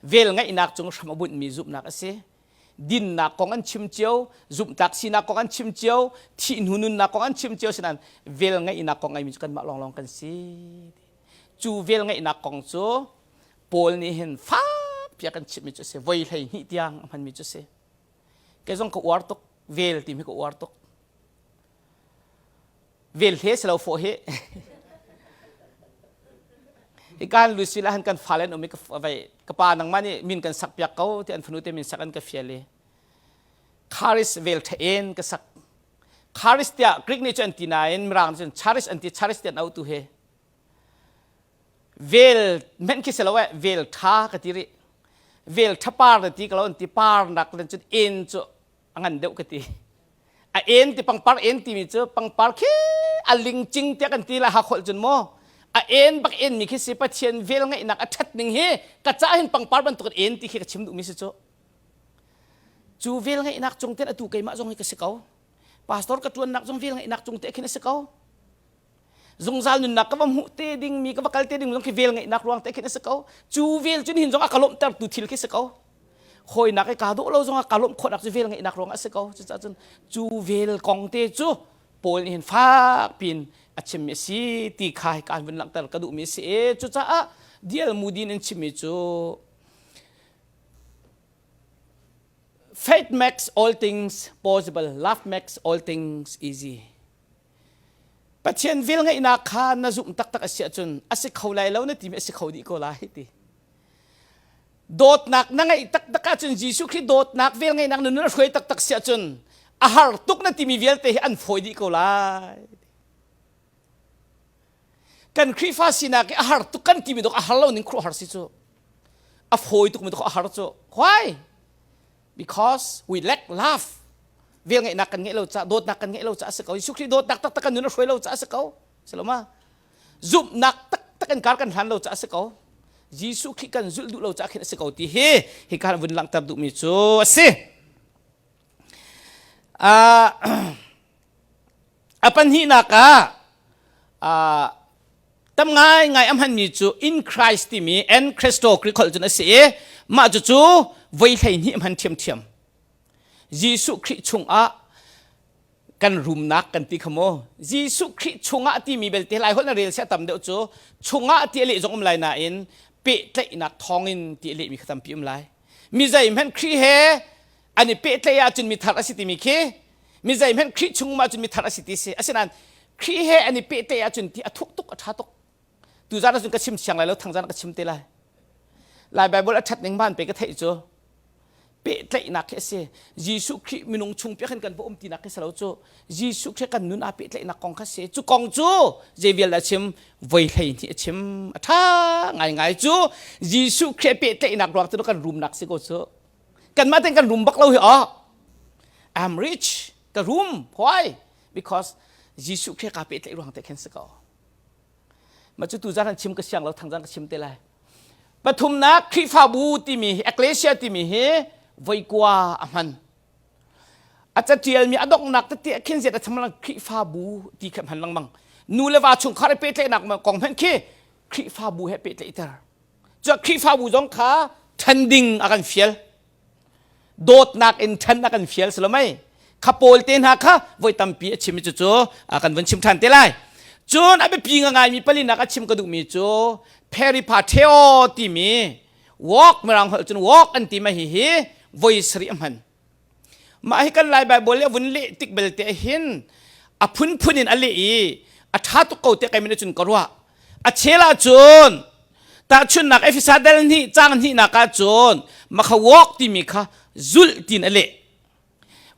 Vel ngeihnak cung hram a bunhmi zumhnak a si. Dinnak kong an chim cio, zumhtlak sinak kong an chim cio, thih hnu nunnak kong an chim cio sinain vel ngeihnak kong ngeimi cu kanmah lawnglawng kan si. Cu vel ngeihnak kong cu Paul nih hin fakpi a kan chimhmi cu a si voi 12 tiang a hmanmi cu a si kei zong ka uar tuk vel timi ka uar tuk vel hle si lo fawh hi hi kan Lucille ah han kan fale an um i ka vai ka pa nangmah nih min kan sak piak ko ti an fanu te min sak an ka fial i Charis vel ṭha in ka sak Charis tiah Greek nih cu an ti nain Mirang nih cun Charis an ti Charis ti an auh tu hi Vel hmenh khi si lo eh vel ṭha ka ti rih. Vel ṭha par na ti ka lo an ti par nak len cun en cu a ngan deuh ka ti. A en ti pangpar en timi cu pangpar khi a lingcing tiah kan ti lai hakholh cun maw a en bak en mi khi si Pathian vel ngeihnak a ṭhat ning hi ka ca hin pangpar bantuk in en ti khi ka chim duhmi si cu. Cu vel ngeihnak cung ten atu keimah zong hi ka si ko. Pastor ka ṭuannak zong vel ngeihnak cung te khin a si ko. Zungzal nunnak ka va hmuh te dingmi ka va kal te ding zong khi vel ngeihnak ruang te khin a si ko. Cu vel cun hin zong a ka lawmhtertu thil khi si ko. Hawinak i kaa dawh lo zong ah ka lawmh khawhnak cu vel ngeihnak ruang ah a si ko. Cucaah cun cu vel kong te cu Paul nih hin fak piin a chimmi a si ti kha hika vun langhter ka duhmi a si i cucaah D.L. Moody in chimmi cu Faith makes all things possible, love makes all things easy. Pathian velngeihnak kha na zumh taktak a si ahcun a si kho lai lo na timi a si kho dih ko lai ti. Dawtnak na ngeih taktak ahcun Jesuh Khrih dawtnak velngeihnak na nun a hruai taktak si ahcun a har tuk na timi vialte hi an fawi dih ko lai. Kan Khrihfa sinak hi a har tuk kan timi dok a har lo ning khuaruahhar si cu. A fawi tuk mi dok a har cu. Why? Because we lack love. Velngeihnak kan ngeih lo caah, dawtnak kan ngeih lo caah a si ko. Jesuh Khrih dawtnak taktak kan nun a hruai lo caah a si ko. Si lo ma? Zumhnak taktak in kar kan hlan lo caah a si ko. Jesuh Khrih kan zulh duh lo caah khin a si ko ti hi hi kan vun langhter duhmi cu a si. Uh, a pahnihnak ah uh, tam ngaingai a hmanmi cu in Christ timi en Christo Greek holh cun a si i mah cucu voi 12 hman ṭhiamṭhiam. Jesuh Khrih chungah kan rumnak kan ti kha mu. Jesuh Khrih chungah timi belte lai holh na rel sia tam deuh cu chungah ti a leh zong um lai nain pehtlaihnak thawngin ti a lehmi kha tampi um lai. Mi zeihmanh Khrih he an i pehtlaih ahcun mi thar a si timi khi mi zeihmanh Khrih chung um ahcun mi thar a si ti si. Asinain Khrih he an i pehtlaih ahcun ti a thuk tuk a ṭha tuk. Tuzaan ahcun ka chim siang lai lo thangzaan ka chim te lai. Lai Bible a ṭhat ning van pe ka theih cu pehtlaihnak khi a si. Jesuh Khrih minung chung piak hin kan va um tinak khi si lo cu. Jesuh Khrih kan nun aa pehtlaihnak kong kha si. Cu kong cu zei vial dah chim voi 12 a chim. A ṭha ngaingai cu Jesuh Khrih pehtlaihnak ruang cu kan rumnak si ko cu. Kanmah ten kan rum bak lo hi oh. I'm rich. Ka rum. Why? Because Jesuh Khrih ka pehtlaih ruang te khin si ko. Ma cu tu zan han chim ka siang lo thang zan ka chim te lai. Pathumnak Khrihfabu timi hi Ecclesia timi hi voikua a hman. A catialmi a donghnak tete ah khin ziat a chim lang Khrihfabu ti kha hman lengmang. Nu le va chungkhar i pehtlaihnak kong hmanh khi Khrihfabu he pehtlaihter. Cu Khrihfabu zong kha ṭhen ding a kan fial. Dawtnak in ṭhen a kan fial si lo mei. Kha pawl te hna kha voi tampi a chim i cucu a kan vun chim ṭhan te lai. Cun a biapi ngaimi palinak a chim ka duhmi cu peripateo timi walk mirang holh cun walk an ti ma hi hi voi sarih a hman. Mah hi kan Lai Baibal i a vun leh tik belte hin a phunphun in a leh i a ṭha tuk ko tiah kei cun ka ruah. A chel ahcun tahchunhnak Efesa dal hnih caang hnihnak ahcun makha walk timi kha zulh tiin a leh.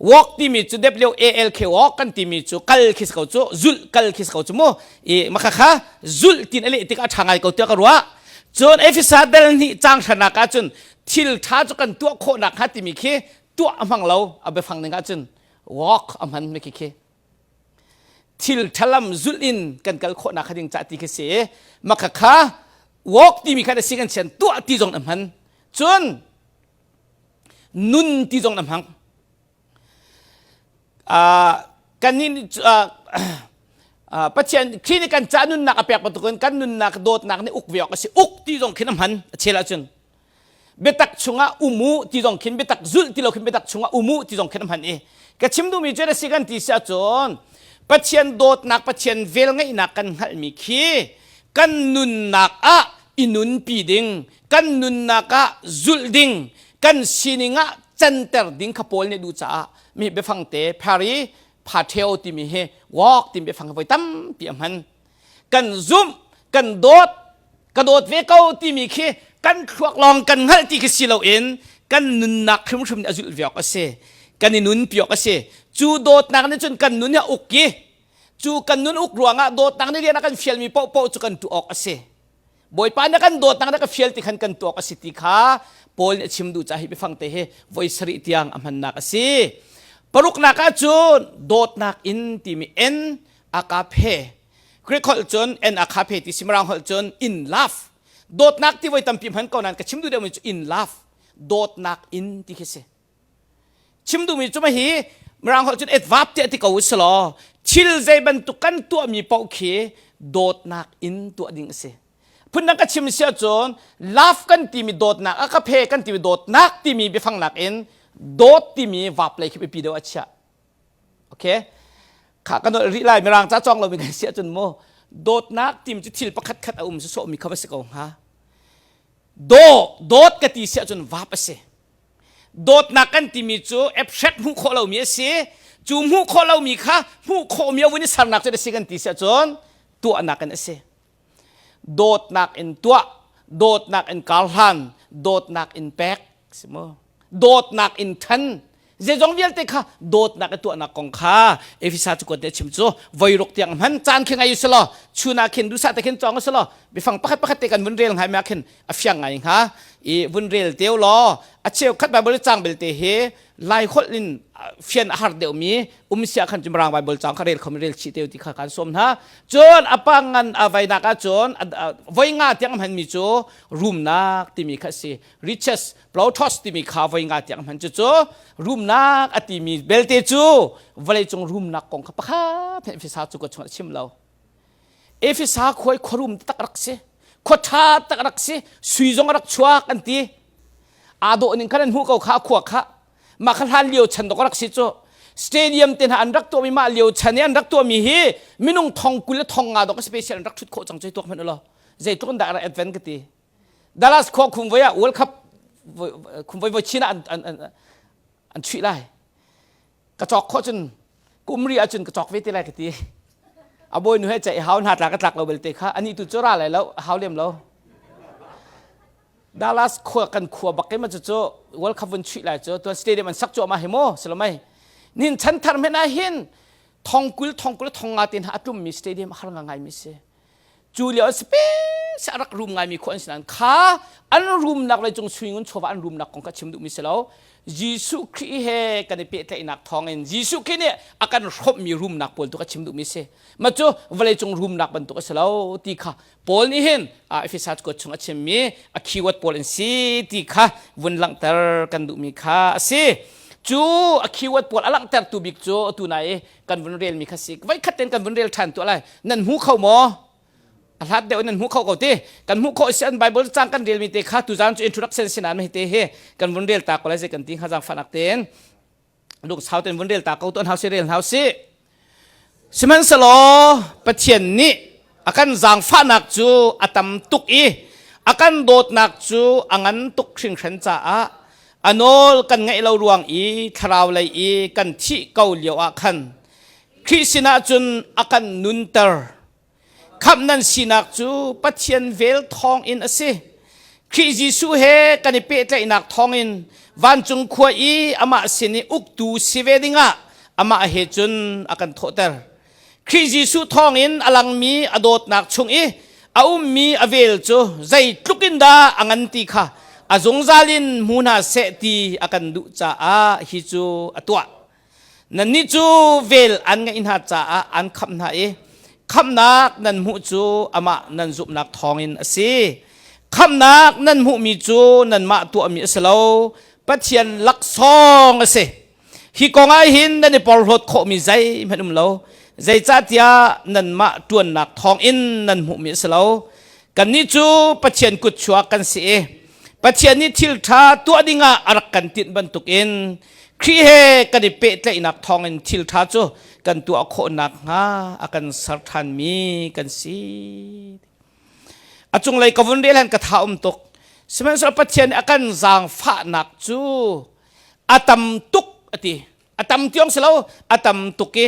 Walk timi cu W-A-L-K walk kan timi cu kal khi si ko cu zulh kal khi si ko cu mu. I makha kha zulh tiin a leh tikah a ṭha ngai ko tiah ka ruah. Cun Efesa dal hnih caang hranak ahcun thil ṭha cu kan tuah khawh nakhnga timi khi tuah a hmang lo a biafang ning ahcun walk a hman mi khi khi thil ṭhalam zulh in kan kal khawh nak ding ca ti khi si maka kha walk timi kha na si kan sian tuah ti zong na hman cun nun ti zong na hmang Kan nih Pathian Khrih nih kan ca nunnak a pek bantukin kan nunnak dawtnak nih uk ve awk a si. Uk ti zong khin a hman a chel ahcun. Biatak chungah um u ti zong khin biatak zulh ti lo khin biatak chungah um u ti zong khin a hman i ka chim duhmi cu a si kan ti si ahcun Pathian dawtnak Pathian velngeihnak kan hngalhmi khi kan nunnak ah i nunpi ding kan nunnak ah zulh ding kan sining ah canter ding kha Paul nih duh caah mi biafang te phari phatheo timi hi walk timi biafang voi tampi a hman kan zumh kan dawt ka dawt ve ko timi khi kan thluak lawng kan hngalh ti khi si loin kan nunnak hrimhrim nih a zulh ve awk a si kan i nunpi awk a si cu dawtnak nih cun kan nun hi a uk i cu kan nun uk ruangah dawtnak nih rian a kan fialmi paohpaoh cu kan tuah awk a si Bawipa na kan dawtnak na ka fial ti khan kan tuak a si ti kha Paul nih a chim duh caah hi biafang te hi voi sarih tiang a hmannak a si. Paruknak ah cun dawtnak in timi en agape Greek holh cun en agape ti si Mirang holh cun in love dawtnak ti voi tampi hman ko nain ka chim duh deuhmi cu in love dawtnak in ti khi si. Chim duhmi cu hi Mirang holh cun adverb tiah ti ko u law thil zei bantuk kan tuahmi paoh khi dawtnak in tuah ding a si. Phundang ka chim si ahcun love kan timi dawtnak a ka phe kan timi dawtnak timi biafang nakin dawt timi verb lei khi biapi deuh a chiah. Okay? Kha kan rih lai Mirang ca cawng lomi kan si ahcun mu dawtnak timi cu thil pakhat khat a um sawhmi kha va si ko hnga. Daw dawt ka ti si ahcun verb a si. Dawtnak kan timi cu abstract hmuh khawh lomi a si. Cu hmuh khawh lomi kha hmuh khawhmi a vun i sernak cu a si kan ti si ahcun tuahnak in a si. Dawtnak in tuah, dawtnak in karhlan, dawtnak in pek, si mu. Dawtnak in ṭhan. Zeizong vialte kha dawtnak i tuahnak kong kha Efesa cakuat nih a chim cu voiruk tiang hman caan khi ngai u selaw chun ah khin duhsah te khin cawng u selaw biafang pakhat pakhat te kan vun rel ngai ma khin a fiang ngai hnga i vun rel teu law a cheukhat Bible cang belte hi lai holh in fian a har deuhmi um sia khan cu Mirang Bible cang kha rel khom rel chih teu ti kha kan sawm hna cun a pangan a vainak ah cun voi nga tiang hman mi cu rumnak timi kha si riches ploutos timi kha voi nga tiang hman cu cu rumnak a timi belte cu vawleicung rumnak kong kha pakhat Efesa cu ka chung a chim lo Efesa khua i khuarum tak rak si khua ṭha tak rak si sui zong a rak chuak an ti aa dawh ning khan an hmuh ko kha khua kha mah kha hlan lio chan dok rak si cu stadium te hna an rak tuahmi mah lio chan i an rak tuahmi hi minung thong 20 le thong nga dok special an rak ṭhut khawh cang cu tuak hmanh ulaw zeitluk in dah rak advent ka ti Dallas khua khum voi ah World Cup khum voi voi chin ah an an an an chuih lai ka cawk khawh cun kum ri ahcun ka cawk ve te lai ka ti a bawinu he ceih hau hna tla ka tlak lo belte kha ani tu cu ra lai lo hau lem lo Dallas khua kan khua bak ma cu cu World Cup vun chuih lai cu tuan stadium an sak cu ma hi mo silomai nin chan thar men ah hin thongkul thongkul thonga tin ha atlum mi stadium har nga ngai mi si cu lio special. a rak rum ngaimi khua an si nain kha an rumnak lei cung suingun chawva an rumnak kong kha chim duhmi si lo. Jesuh Khrih he kan i pehtlaihnak thawngin Jesuh Khrih nih a kan hrawmhmi rumnak pawl tu kha chim duhmi si. Mah cu vawleicung rumnak bantuk a si lo ti kha Paul nih hin Efesa kuat chung a chimmi a keyword pawl an si ti kha vun langhter kan duhmi kha a si. Cu a keyword pawl a langhtertu bik cu atu nai i kan vun relmi kha si. Voikhat ten kan vun rel ṭhan tuah lai. Nan hmu kho maw? A hlat deuh in nan hmu kho ko ti. Kan hmuh khawh si an Bible cang kan relmi te kha tuzaan cu introduction si nain te hi kan vun rel ta ko lai zei kan ti hnga zaangfahnak tein. Lungsau tein vun rel ta ko tuan hau si rel hau si. Sihmanhsehlaw Pathian nih a kan zaangfahnak cu a tam tuk i a kan dawtnak cu a ngan tuk hringhran caah a nawl kan ngaih lo ruang i thlarau lei i kan thih ko lio ah khan Khrih sinah cun a kan nunter. Khamh nan sinak cu Pathian vel thawngin a si. Khrih Jesuh he kan i pehtlaihnak thawngin vancung khua i amah sin i uktu si ve dingah amah he cun a kan thawhter. Khrih Jesuh thawngin a langmi a dawtnak chung i a ummi a vel cu zeitluk in dah a ngan ti kha a zungzal in hmu hna seh ti a kan duh caah hi cu a tuah. Nannih cu vel an ngeih hna caah an khamh hna i khamhnak nan hmuh cu amah nan zumhnak thawngin a si. Khamhnak nan hmuhmi cu nanmah tuahmi a si lo, Pathian laksawng a si. Hi kong ah hin nan i porhlawt khawhmi zeihmanh um lo, zeicahtiah nanmah ṭuannak thawngin nan hmuhmi a si lo. Kannih cu Pathian kutchuak kan si i Pathian nih thil ṭha tuah dingah a rak kan tinh bantukin Khrih he kan i pehtlaihnak thawngin thil ṭha cu kan tuah khawh nakhnga a kan ser ṭhanmi kan si. A cunglei ka vun rel han ka tha um tuk. Sihmanhsehlaw Pathian nih a kan zaangfahnak cu a tam tuk a ti. A tam tiong si lo, a tam tuk i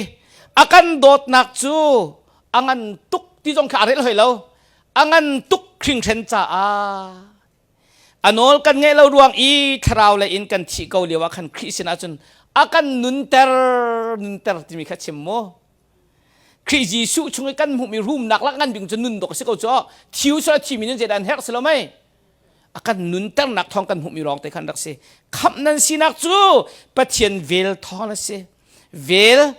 a kan dawtnak cu a ngan tuk ti zong kha a rel hoi lo. A ngan tuk hringhren caah A nawl kan ngeih lo ruang i thlarau lei in kan thih ko lio ah khan Khrih sinah cun a kan nunter nunter timi kha chim mu. Khrih Jesuh chung i kan hmuhmi rumnak lak ngan bing cu nun dawk a si ko cu thiu sal thimi nun zeidah an herh si lo mei a kan nunternak thawng kan hmuhmi lawng te khan rak si khamh nan sinak cu Pathian vel thawng a si vel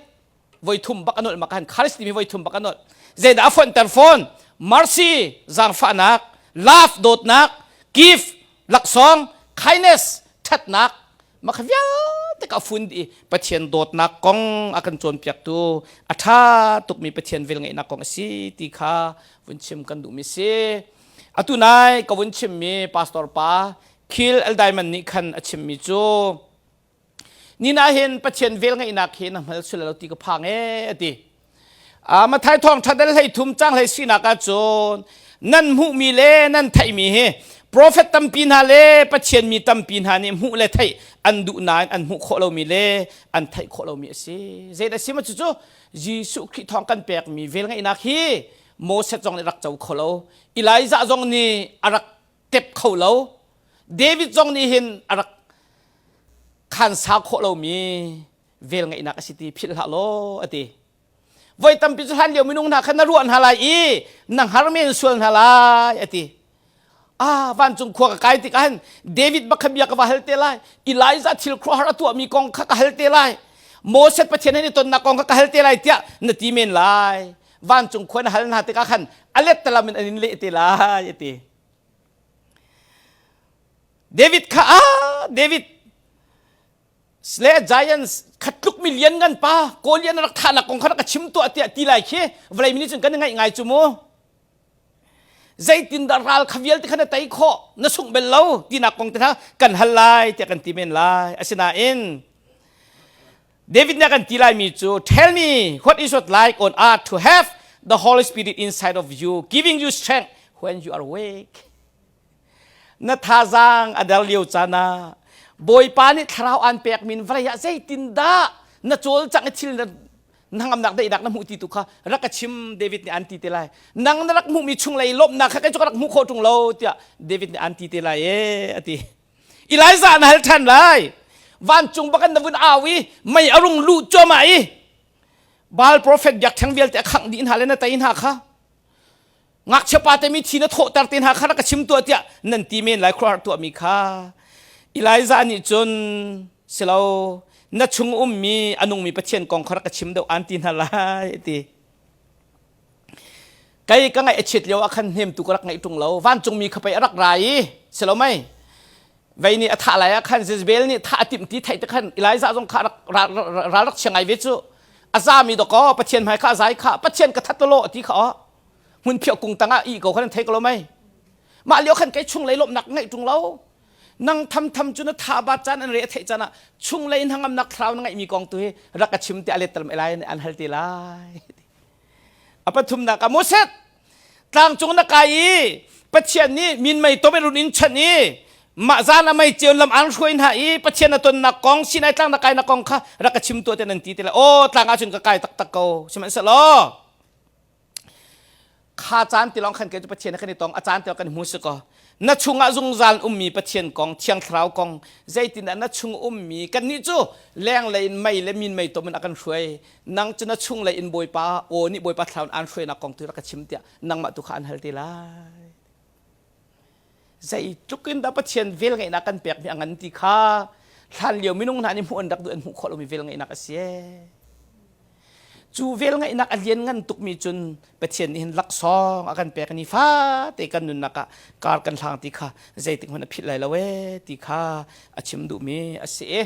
voi thum bak a nolh mak han kharis timi voi thum bak a nolh zeidah a fonhter fawn mercy zaangfahnak love dawtnak gift laksawng kindness ṭhatnak mah kha vialte ka fun dih i Pathian dawtnak kong a kan cawnpiaktu a ṭha tukmi Pathian velngeihnak kong a si ti kha vun chim kan duhmi si atu nai ka vun chimmi pastor pa Khil Eldaiman nih khan a chimmi cu Nina hin Pathian velngeihnak hi na hngal sual lo ti ka phang ee a ti. Mathai thawng ṭha hlei thum cang hlei sinak ah cun nan hmuhmi le nan theihmi hi profet tampi hna le Pathian mi tampi hna nih hmuh le theih an duh nain an hmuh khawh lomi le an theih khawh lomi a si. Zeidah si ma cucu Jesuh Khrih thawng kan pekmi velngeihnak hi Moses zong nih rak co kho lo, Elijah zong nih a rak tep kho lo, David zong nih hin a rak khansa khawh lomi velngeihnak a si ti philh hlah law a ti. Voi tampi cu hlan lio minung hna kha na ruah hna lai i na hngar men sual hna lai a ti. Ah vancung khua ka kai tikah hin David bak kha bia ka va hal te lai. Elijah thil khuaruahhar a tuahmi kong kha ka hal te lai. Moses Pathian he i tonnak kong kha ka hal te lai tiah na ti men lai. Vancung khua na hal hna tikah khan a let talam in an in leh te lai a ti. David kha ah David le Giants khatluk mi lian ngan pa Goliath rak thahnak kong kha rak ka chim tuah tiah ti lai khi vawlei mi nih cun kan i ngaih ngai cu mu zeitindah ral kha vialte kha na tei khawh na sungh bel lo tinak kong te hna kan hal lai tiah kan ti men lai asinain David nih a kan ti laimi cu tell me what is it like on earth to have the Holy Spirit inside of you giving you strength when you are awake na thazaang a der lio caan ah Bawipa nih thlarau aan pek min vawlei ah zeitindah na cawlcangh i thil na hnangamnak daihnak na hmuh ti tu kha rak ka chim David nih an ti te lai nang na rak hmuhmi chunglei lawmhnak kha kei cu ka rak hmuh khawh ṭung lo tiah David nih an ti te lai ee a ti Elijah na hal ṭhan lai vancung bak in na vun au i mei a rung luh cuahmah i Baal prophet biakṭheng vialte a khangh dih hna le na tei hna kha. Ngakchia pa te mi thi na thawhter te hna kha rak ka chim tuah tiah nan ti men lai khuaruahhar tuahmi kha. Elijah nih cun silo na chung ummi a nungmi Pathian kong kha rak ka chim deuh an ti hna lai ti. Kei ka ngaih a chiat lio ah khan hnemtu ka rak ngaih ṭung lo. Vancungmi kha pei a rak ra i silo mei vei nih a thah lai ah khan Jezebel nih thah a timh ti theih te khan Elijah zong kha rak ral rak chia ngai ve cu. A zami dawkaw Pathian hmai kha a zai kha Pathian ka that lo ti kha aw hmun phiah kung tangah i ko khan an thei ko lo mei. Mah lio khan kei chung lei lawmhnak ngaih ṭung lo. Nang tham tham cu na tha bat caan an re a theih caan ah chung lei hnangamnak thlarau na ngeihmi kong tu hi rak ka chim tiah let Elai nih an hal te lai. A pathumnak ah Moses tlangcung na kai i Pathian nih minmei tom in run in chanh i mah zan a mei ceu lam an hruai hna i Pathian a tonnak kong Sinai tlang na kainak kong kha rak ka chim tuah te nan ti te lai. Aw tlang ah cun ka kai taktak ko. Sihmanhsehlaw kha caan ti lawng khan kei cu Pathian kan i tong a caan ti kan hmu si ko na chungah zungzal ummi Pathian kong Thiang Thlarau kong zeitindah na chung ummi kannih cu lenglei in mei le min mei tom in a kan hruai nang cu na chunglei in Bawipa aw nih Bawipa Thlarau in aan hruainak kong tu rak ka chim tiah nangmah tu kha an hal te lai zeitluk in dah Pathian vel ngeihnak kan pekmi a ngan ti kha hlan lio minung hna nih hmuh an rak duh an hmuh khawh lomi vel ngeihnak a si cu vel ngeihnak a lian ngan tukmi cun Pathian nih hin laksawng a kan pek ni fate kan nunnak ah kar kan hlang ti kha zeitik hmanh a philh lai lo ee ti kha a chim duhmi a si i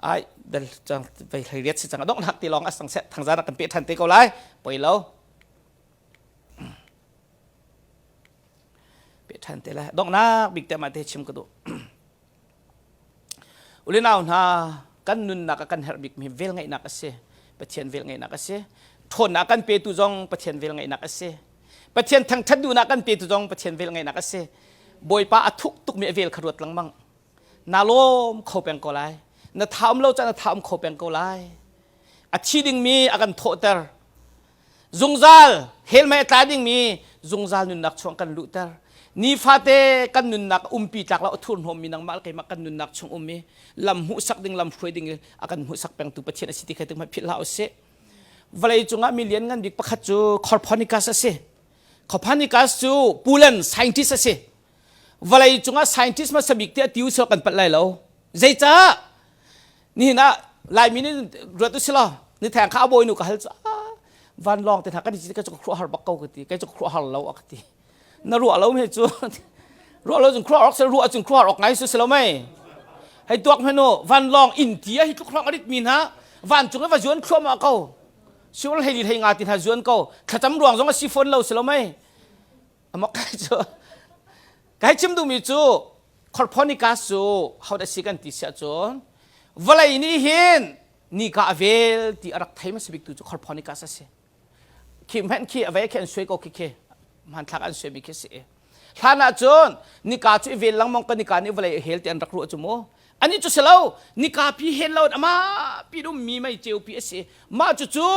ai dal cang vei hlei riat si cang a donghnak ti lawng a sang seh thangzan kan pe than te ko lai poi lo Pe ṭhan te lai. Donghnak bik te mah te chim ka duh. Ulinau hna kan nunnak ah kan herh bikmi velngeihnak a si. Pathian velngeihnak a si. Ṭhawnnak kan petu zong Pathian velngeihnak a si. Pathian thangṭhat duhnak kan petu zong Pathian velngeihnak a si. Bawipa a thuk tukmi a vel kha ruat lengmang. Na lawm kho peng ko lai. Na tha um lo caan na tha um kho peng ko lai. A thi dingmi a kan thawhter. Zungzal hell mei a tla dingmi zungzal nunnak chung kan luhter. Nifate kan nunnak umpi tlak lo a thurhnawmmi nangmah le keimah kan nunnak chung ummi lam hmuhsak ding lam hruai ding a kan hmuhsak pengtu Pathian a si ti kha tik philh hlah usih. Vawlei cungah mi lian ngan bik pakhat cu Copernicus a si. Copernicus cu Poland scientist a si. Vawlei cungah scientist hmasa bik tiah ti usih kan palh lai lo. Zeicah? Nihin ah Laimi nih ruat u silaw ni theng kha a bawinu ka hal cu vanlawng te hna kan i ka cu khuah har bak ko ka ti kei cu khuah har lo a ka ti na ruah lo me cu ruah lo cun khuah ok sel ruah cun khuah ok ngai su silo mei hei tuak hmenu vanlawng in ti a hi tluk hlong a rit mi hna vancung i va zuan thluahmah ko siul hei li hei nga ti hna zuan ko thlacam ruang zong a si fawn lo silo mei amok kai cu kai chim duhmi cu Copernicus cu hodah si kan ti siah cun vawlei nih hin nika a vel ti a rak thei hmasa biktu cu Copernicus a si. Khi hmanh khi a vei khi an suai ko khi khi hmanthlak an suaimi khi si. Hlan ah cun nika cu i vel lengmang ka nika nih vawlei a hel ti an rak ruah cu mu. Ani cu si lo nika pi hel lo ama pi ummi mei ceu pi a si. Mah cu cu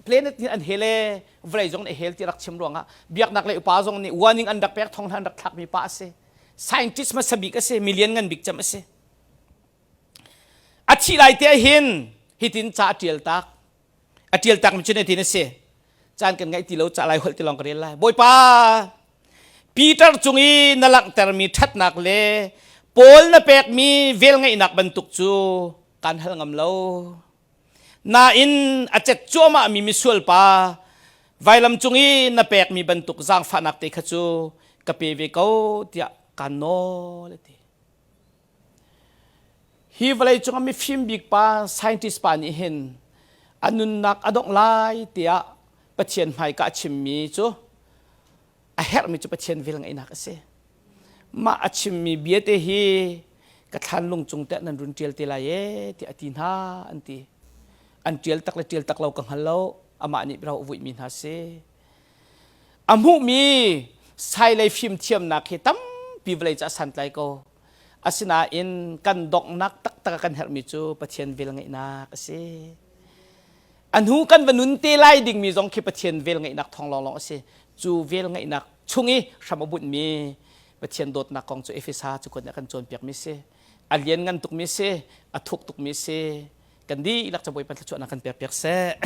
planet nih an hel e vawlei zong nih hel ti rak chim ruangah biaknak lei upa zong nih warning an rak pek thong an rak thlakmi pa a si scientist hmasa bik a si milian ngan bik cem a si a thih lai te hin hitin ca a tial tak a tial tak mi cu tin a si caan kan ngaih ti lo ca lai holh ti lawng ka rel lai bawipa Peter cung i na langhtermi ṭhatnak le Paul na pekmi velngeihnak bantuk cu kan hal ngam lo Nain a cet cuahmahmi misual pa vailam cung i na pekmi bantuk zaangfahnak te kha cu ka pe ve ko tiah kaan nawl a ti. Hi vawlei cungah mifim bik pa scientist pa nih hin a nunnak a dongh lai tiah Pathian hmaika a chimmi cu a herhmi cu Pathian velngeihnak a si. Mah a chimmi bia te hi ka thlanlung cung teh nan run ṭial te lai ee tiah a ti hna an ti. An ṭial tak le ṭial tak lo ka hngal lo. Amah nih ro a vuihmi hna si. A hmuhmi sailei fimthiamnak hi tampi vawlei ca santlai ko. Asinain kan donghnak taktak a kan herhmi cu Pathian velngeihnak a si. A hnu kan va nun te lai dingmi zong khi Pathian velngeihnak thawng lawnglawng a si. Cu velngeihnak chung i hram a bunhmi Pathian dawtnak kong cu Efesa cu kan kan cawnpiakmi si. A lian ngan tukmi si, a thuk tukmi si. Kan dihlak ca Bawipa thluachuahnak kan pek piak seh.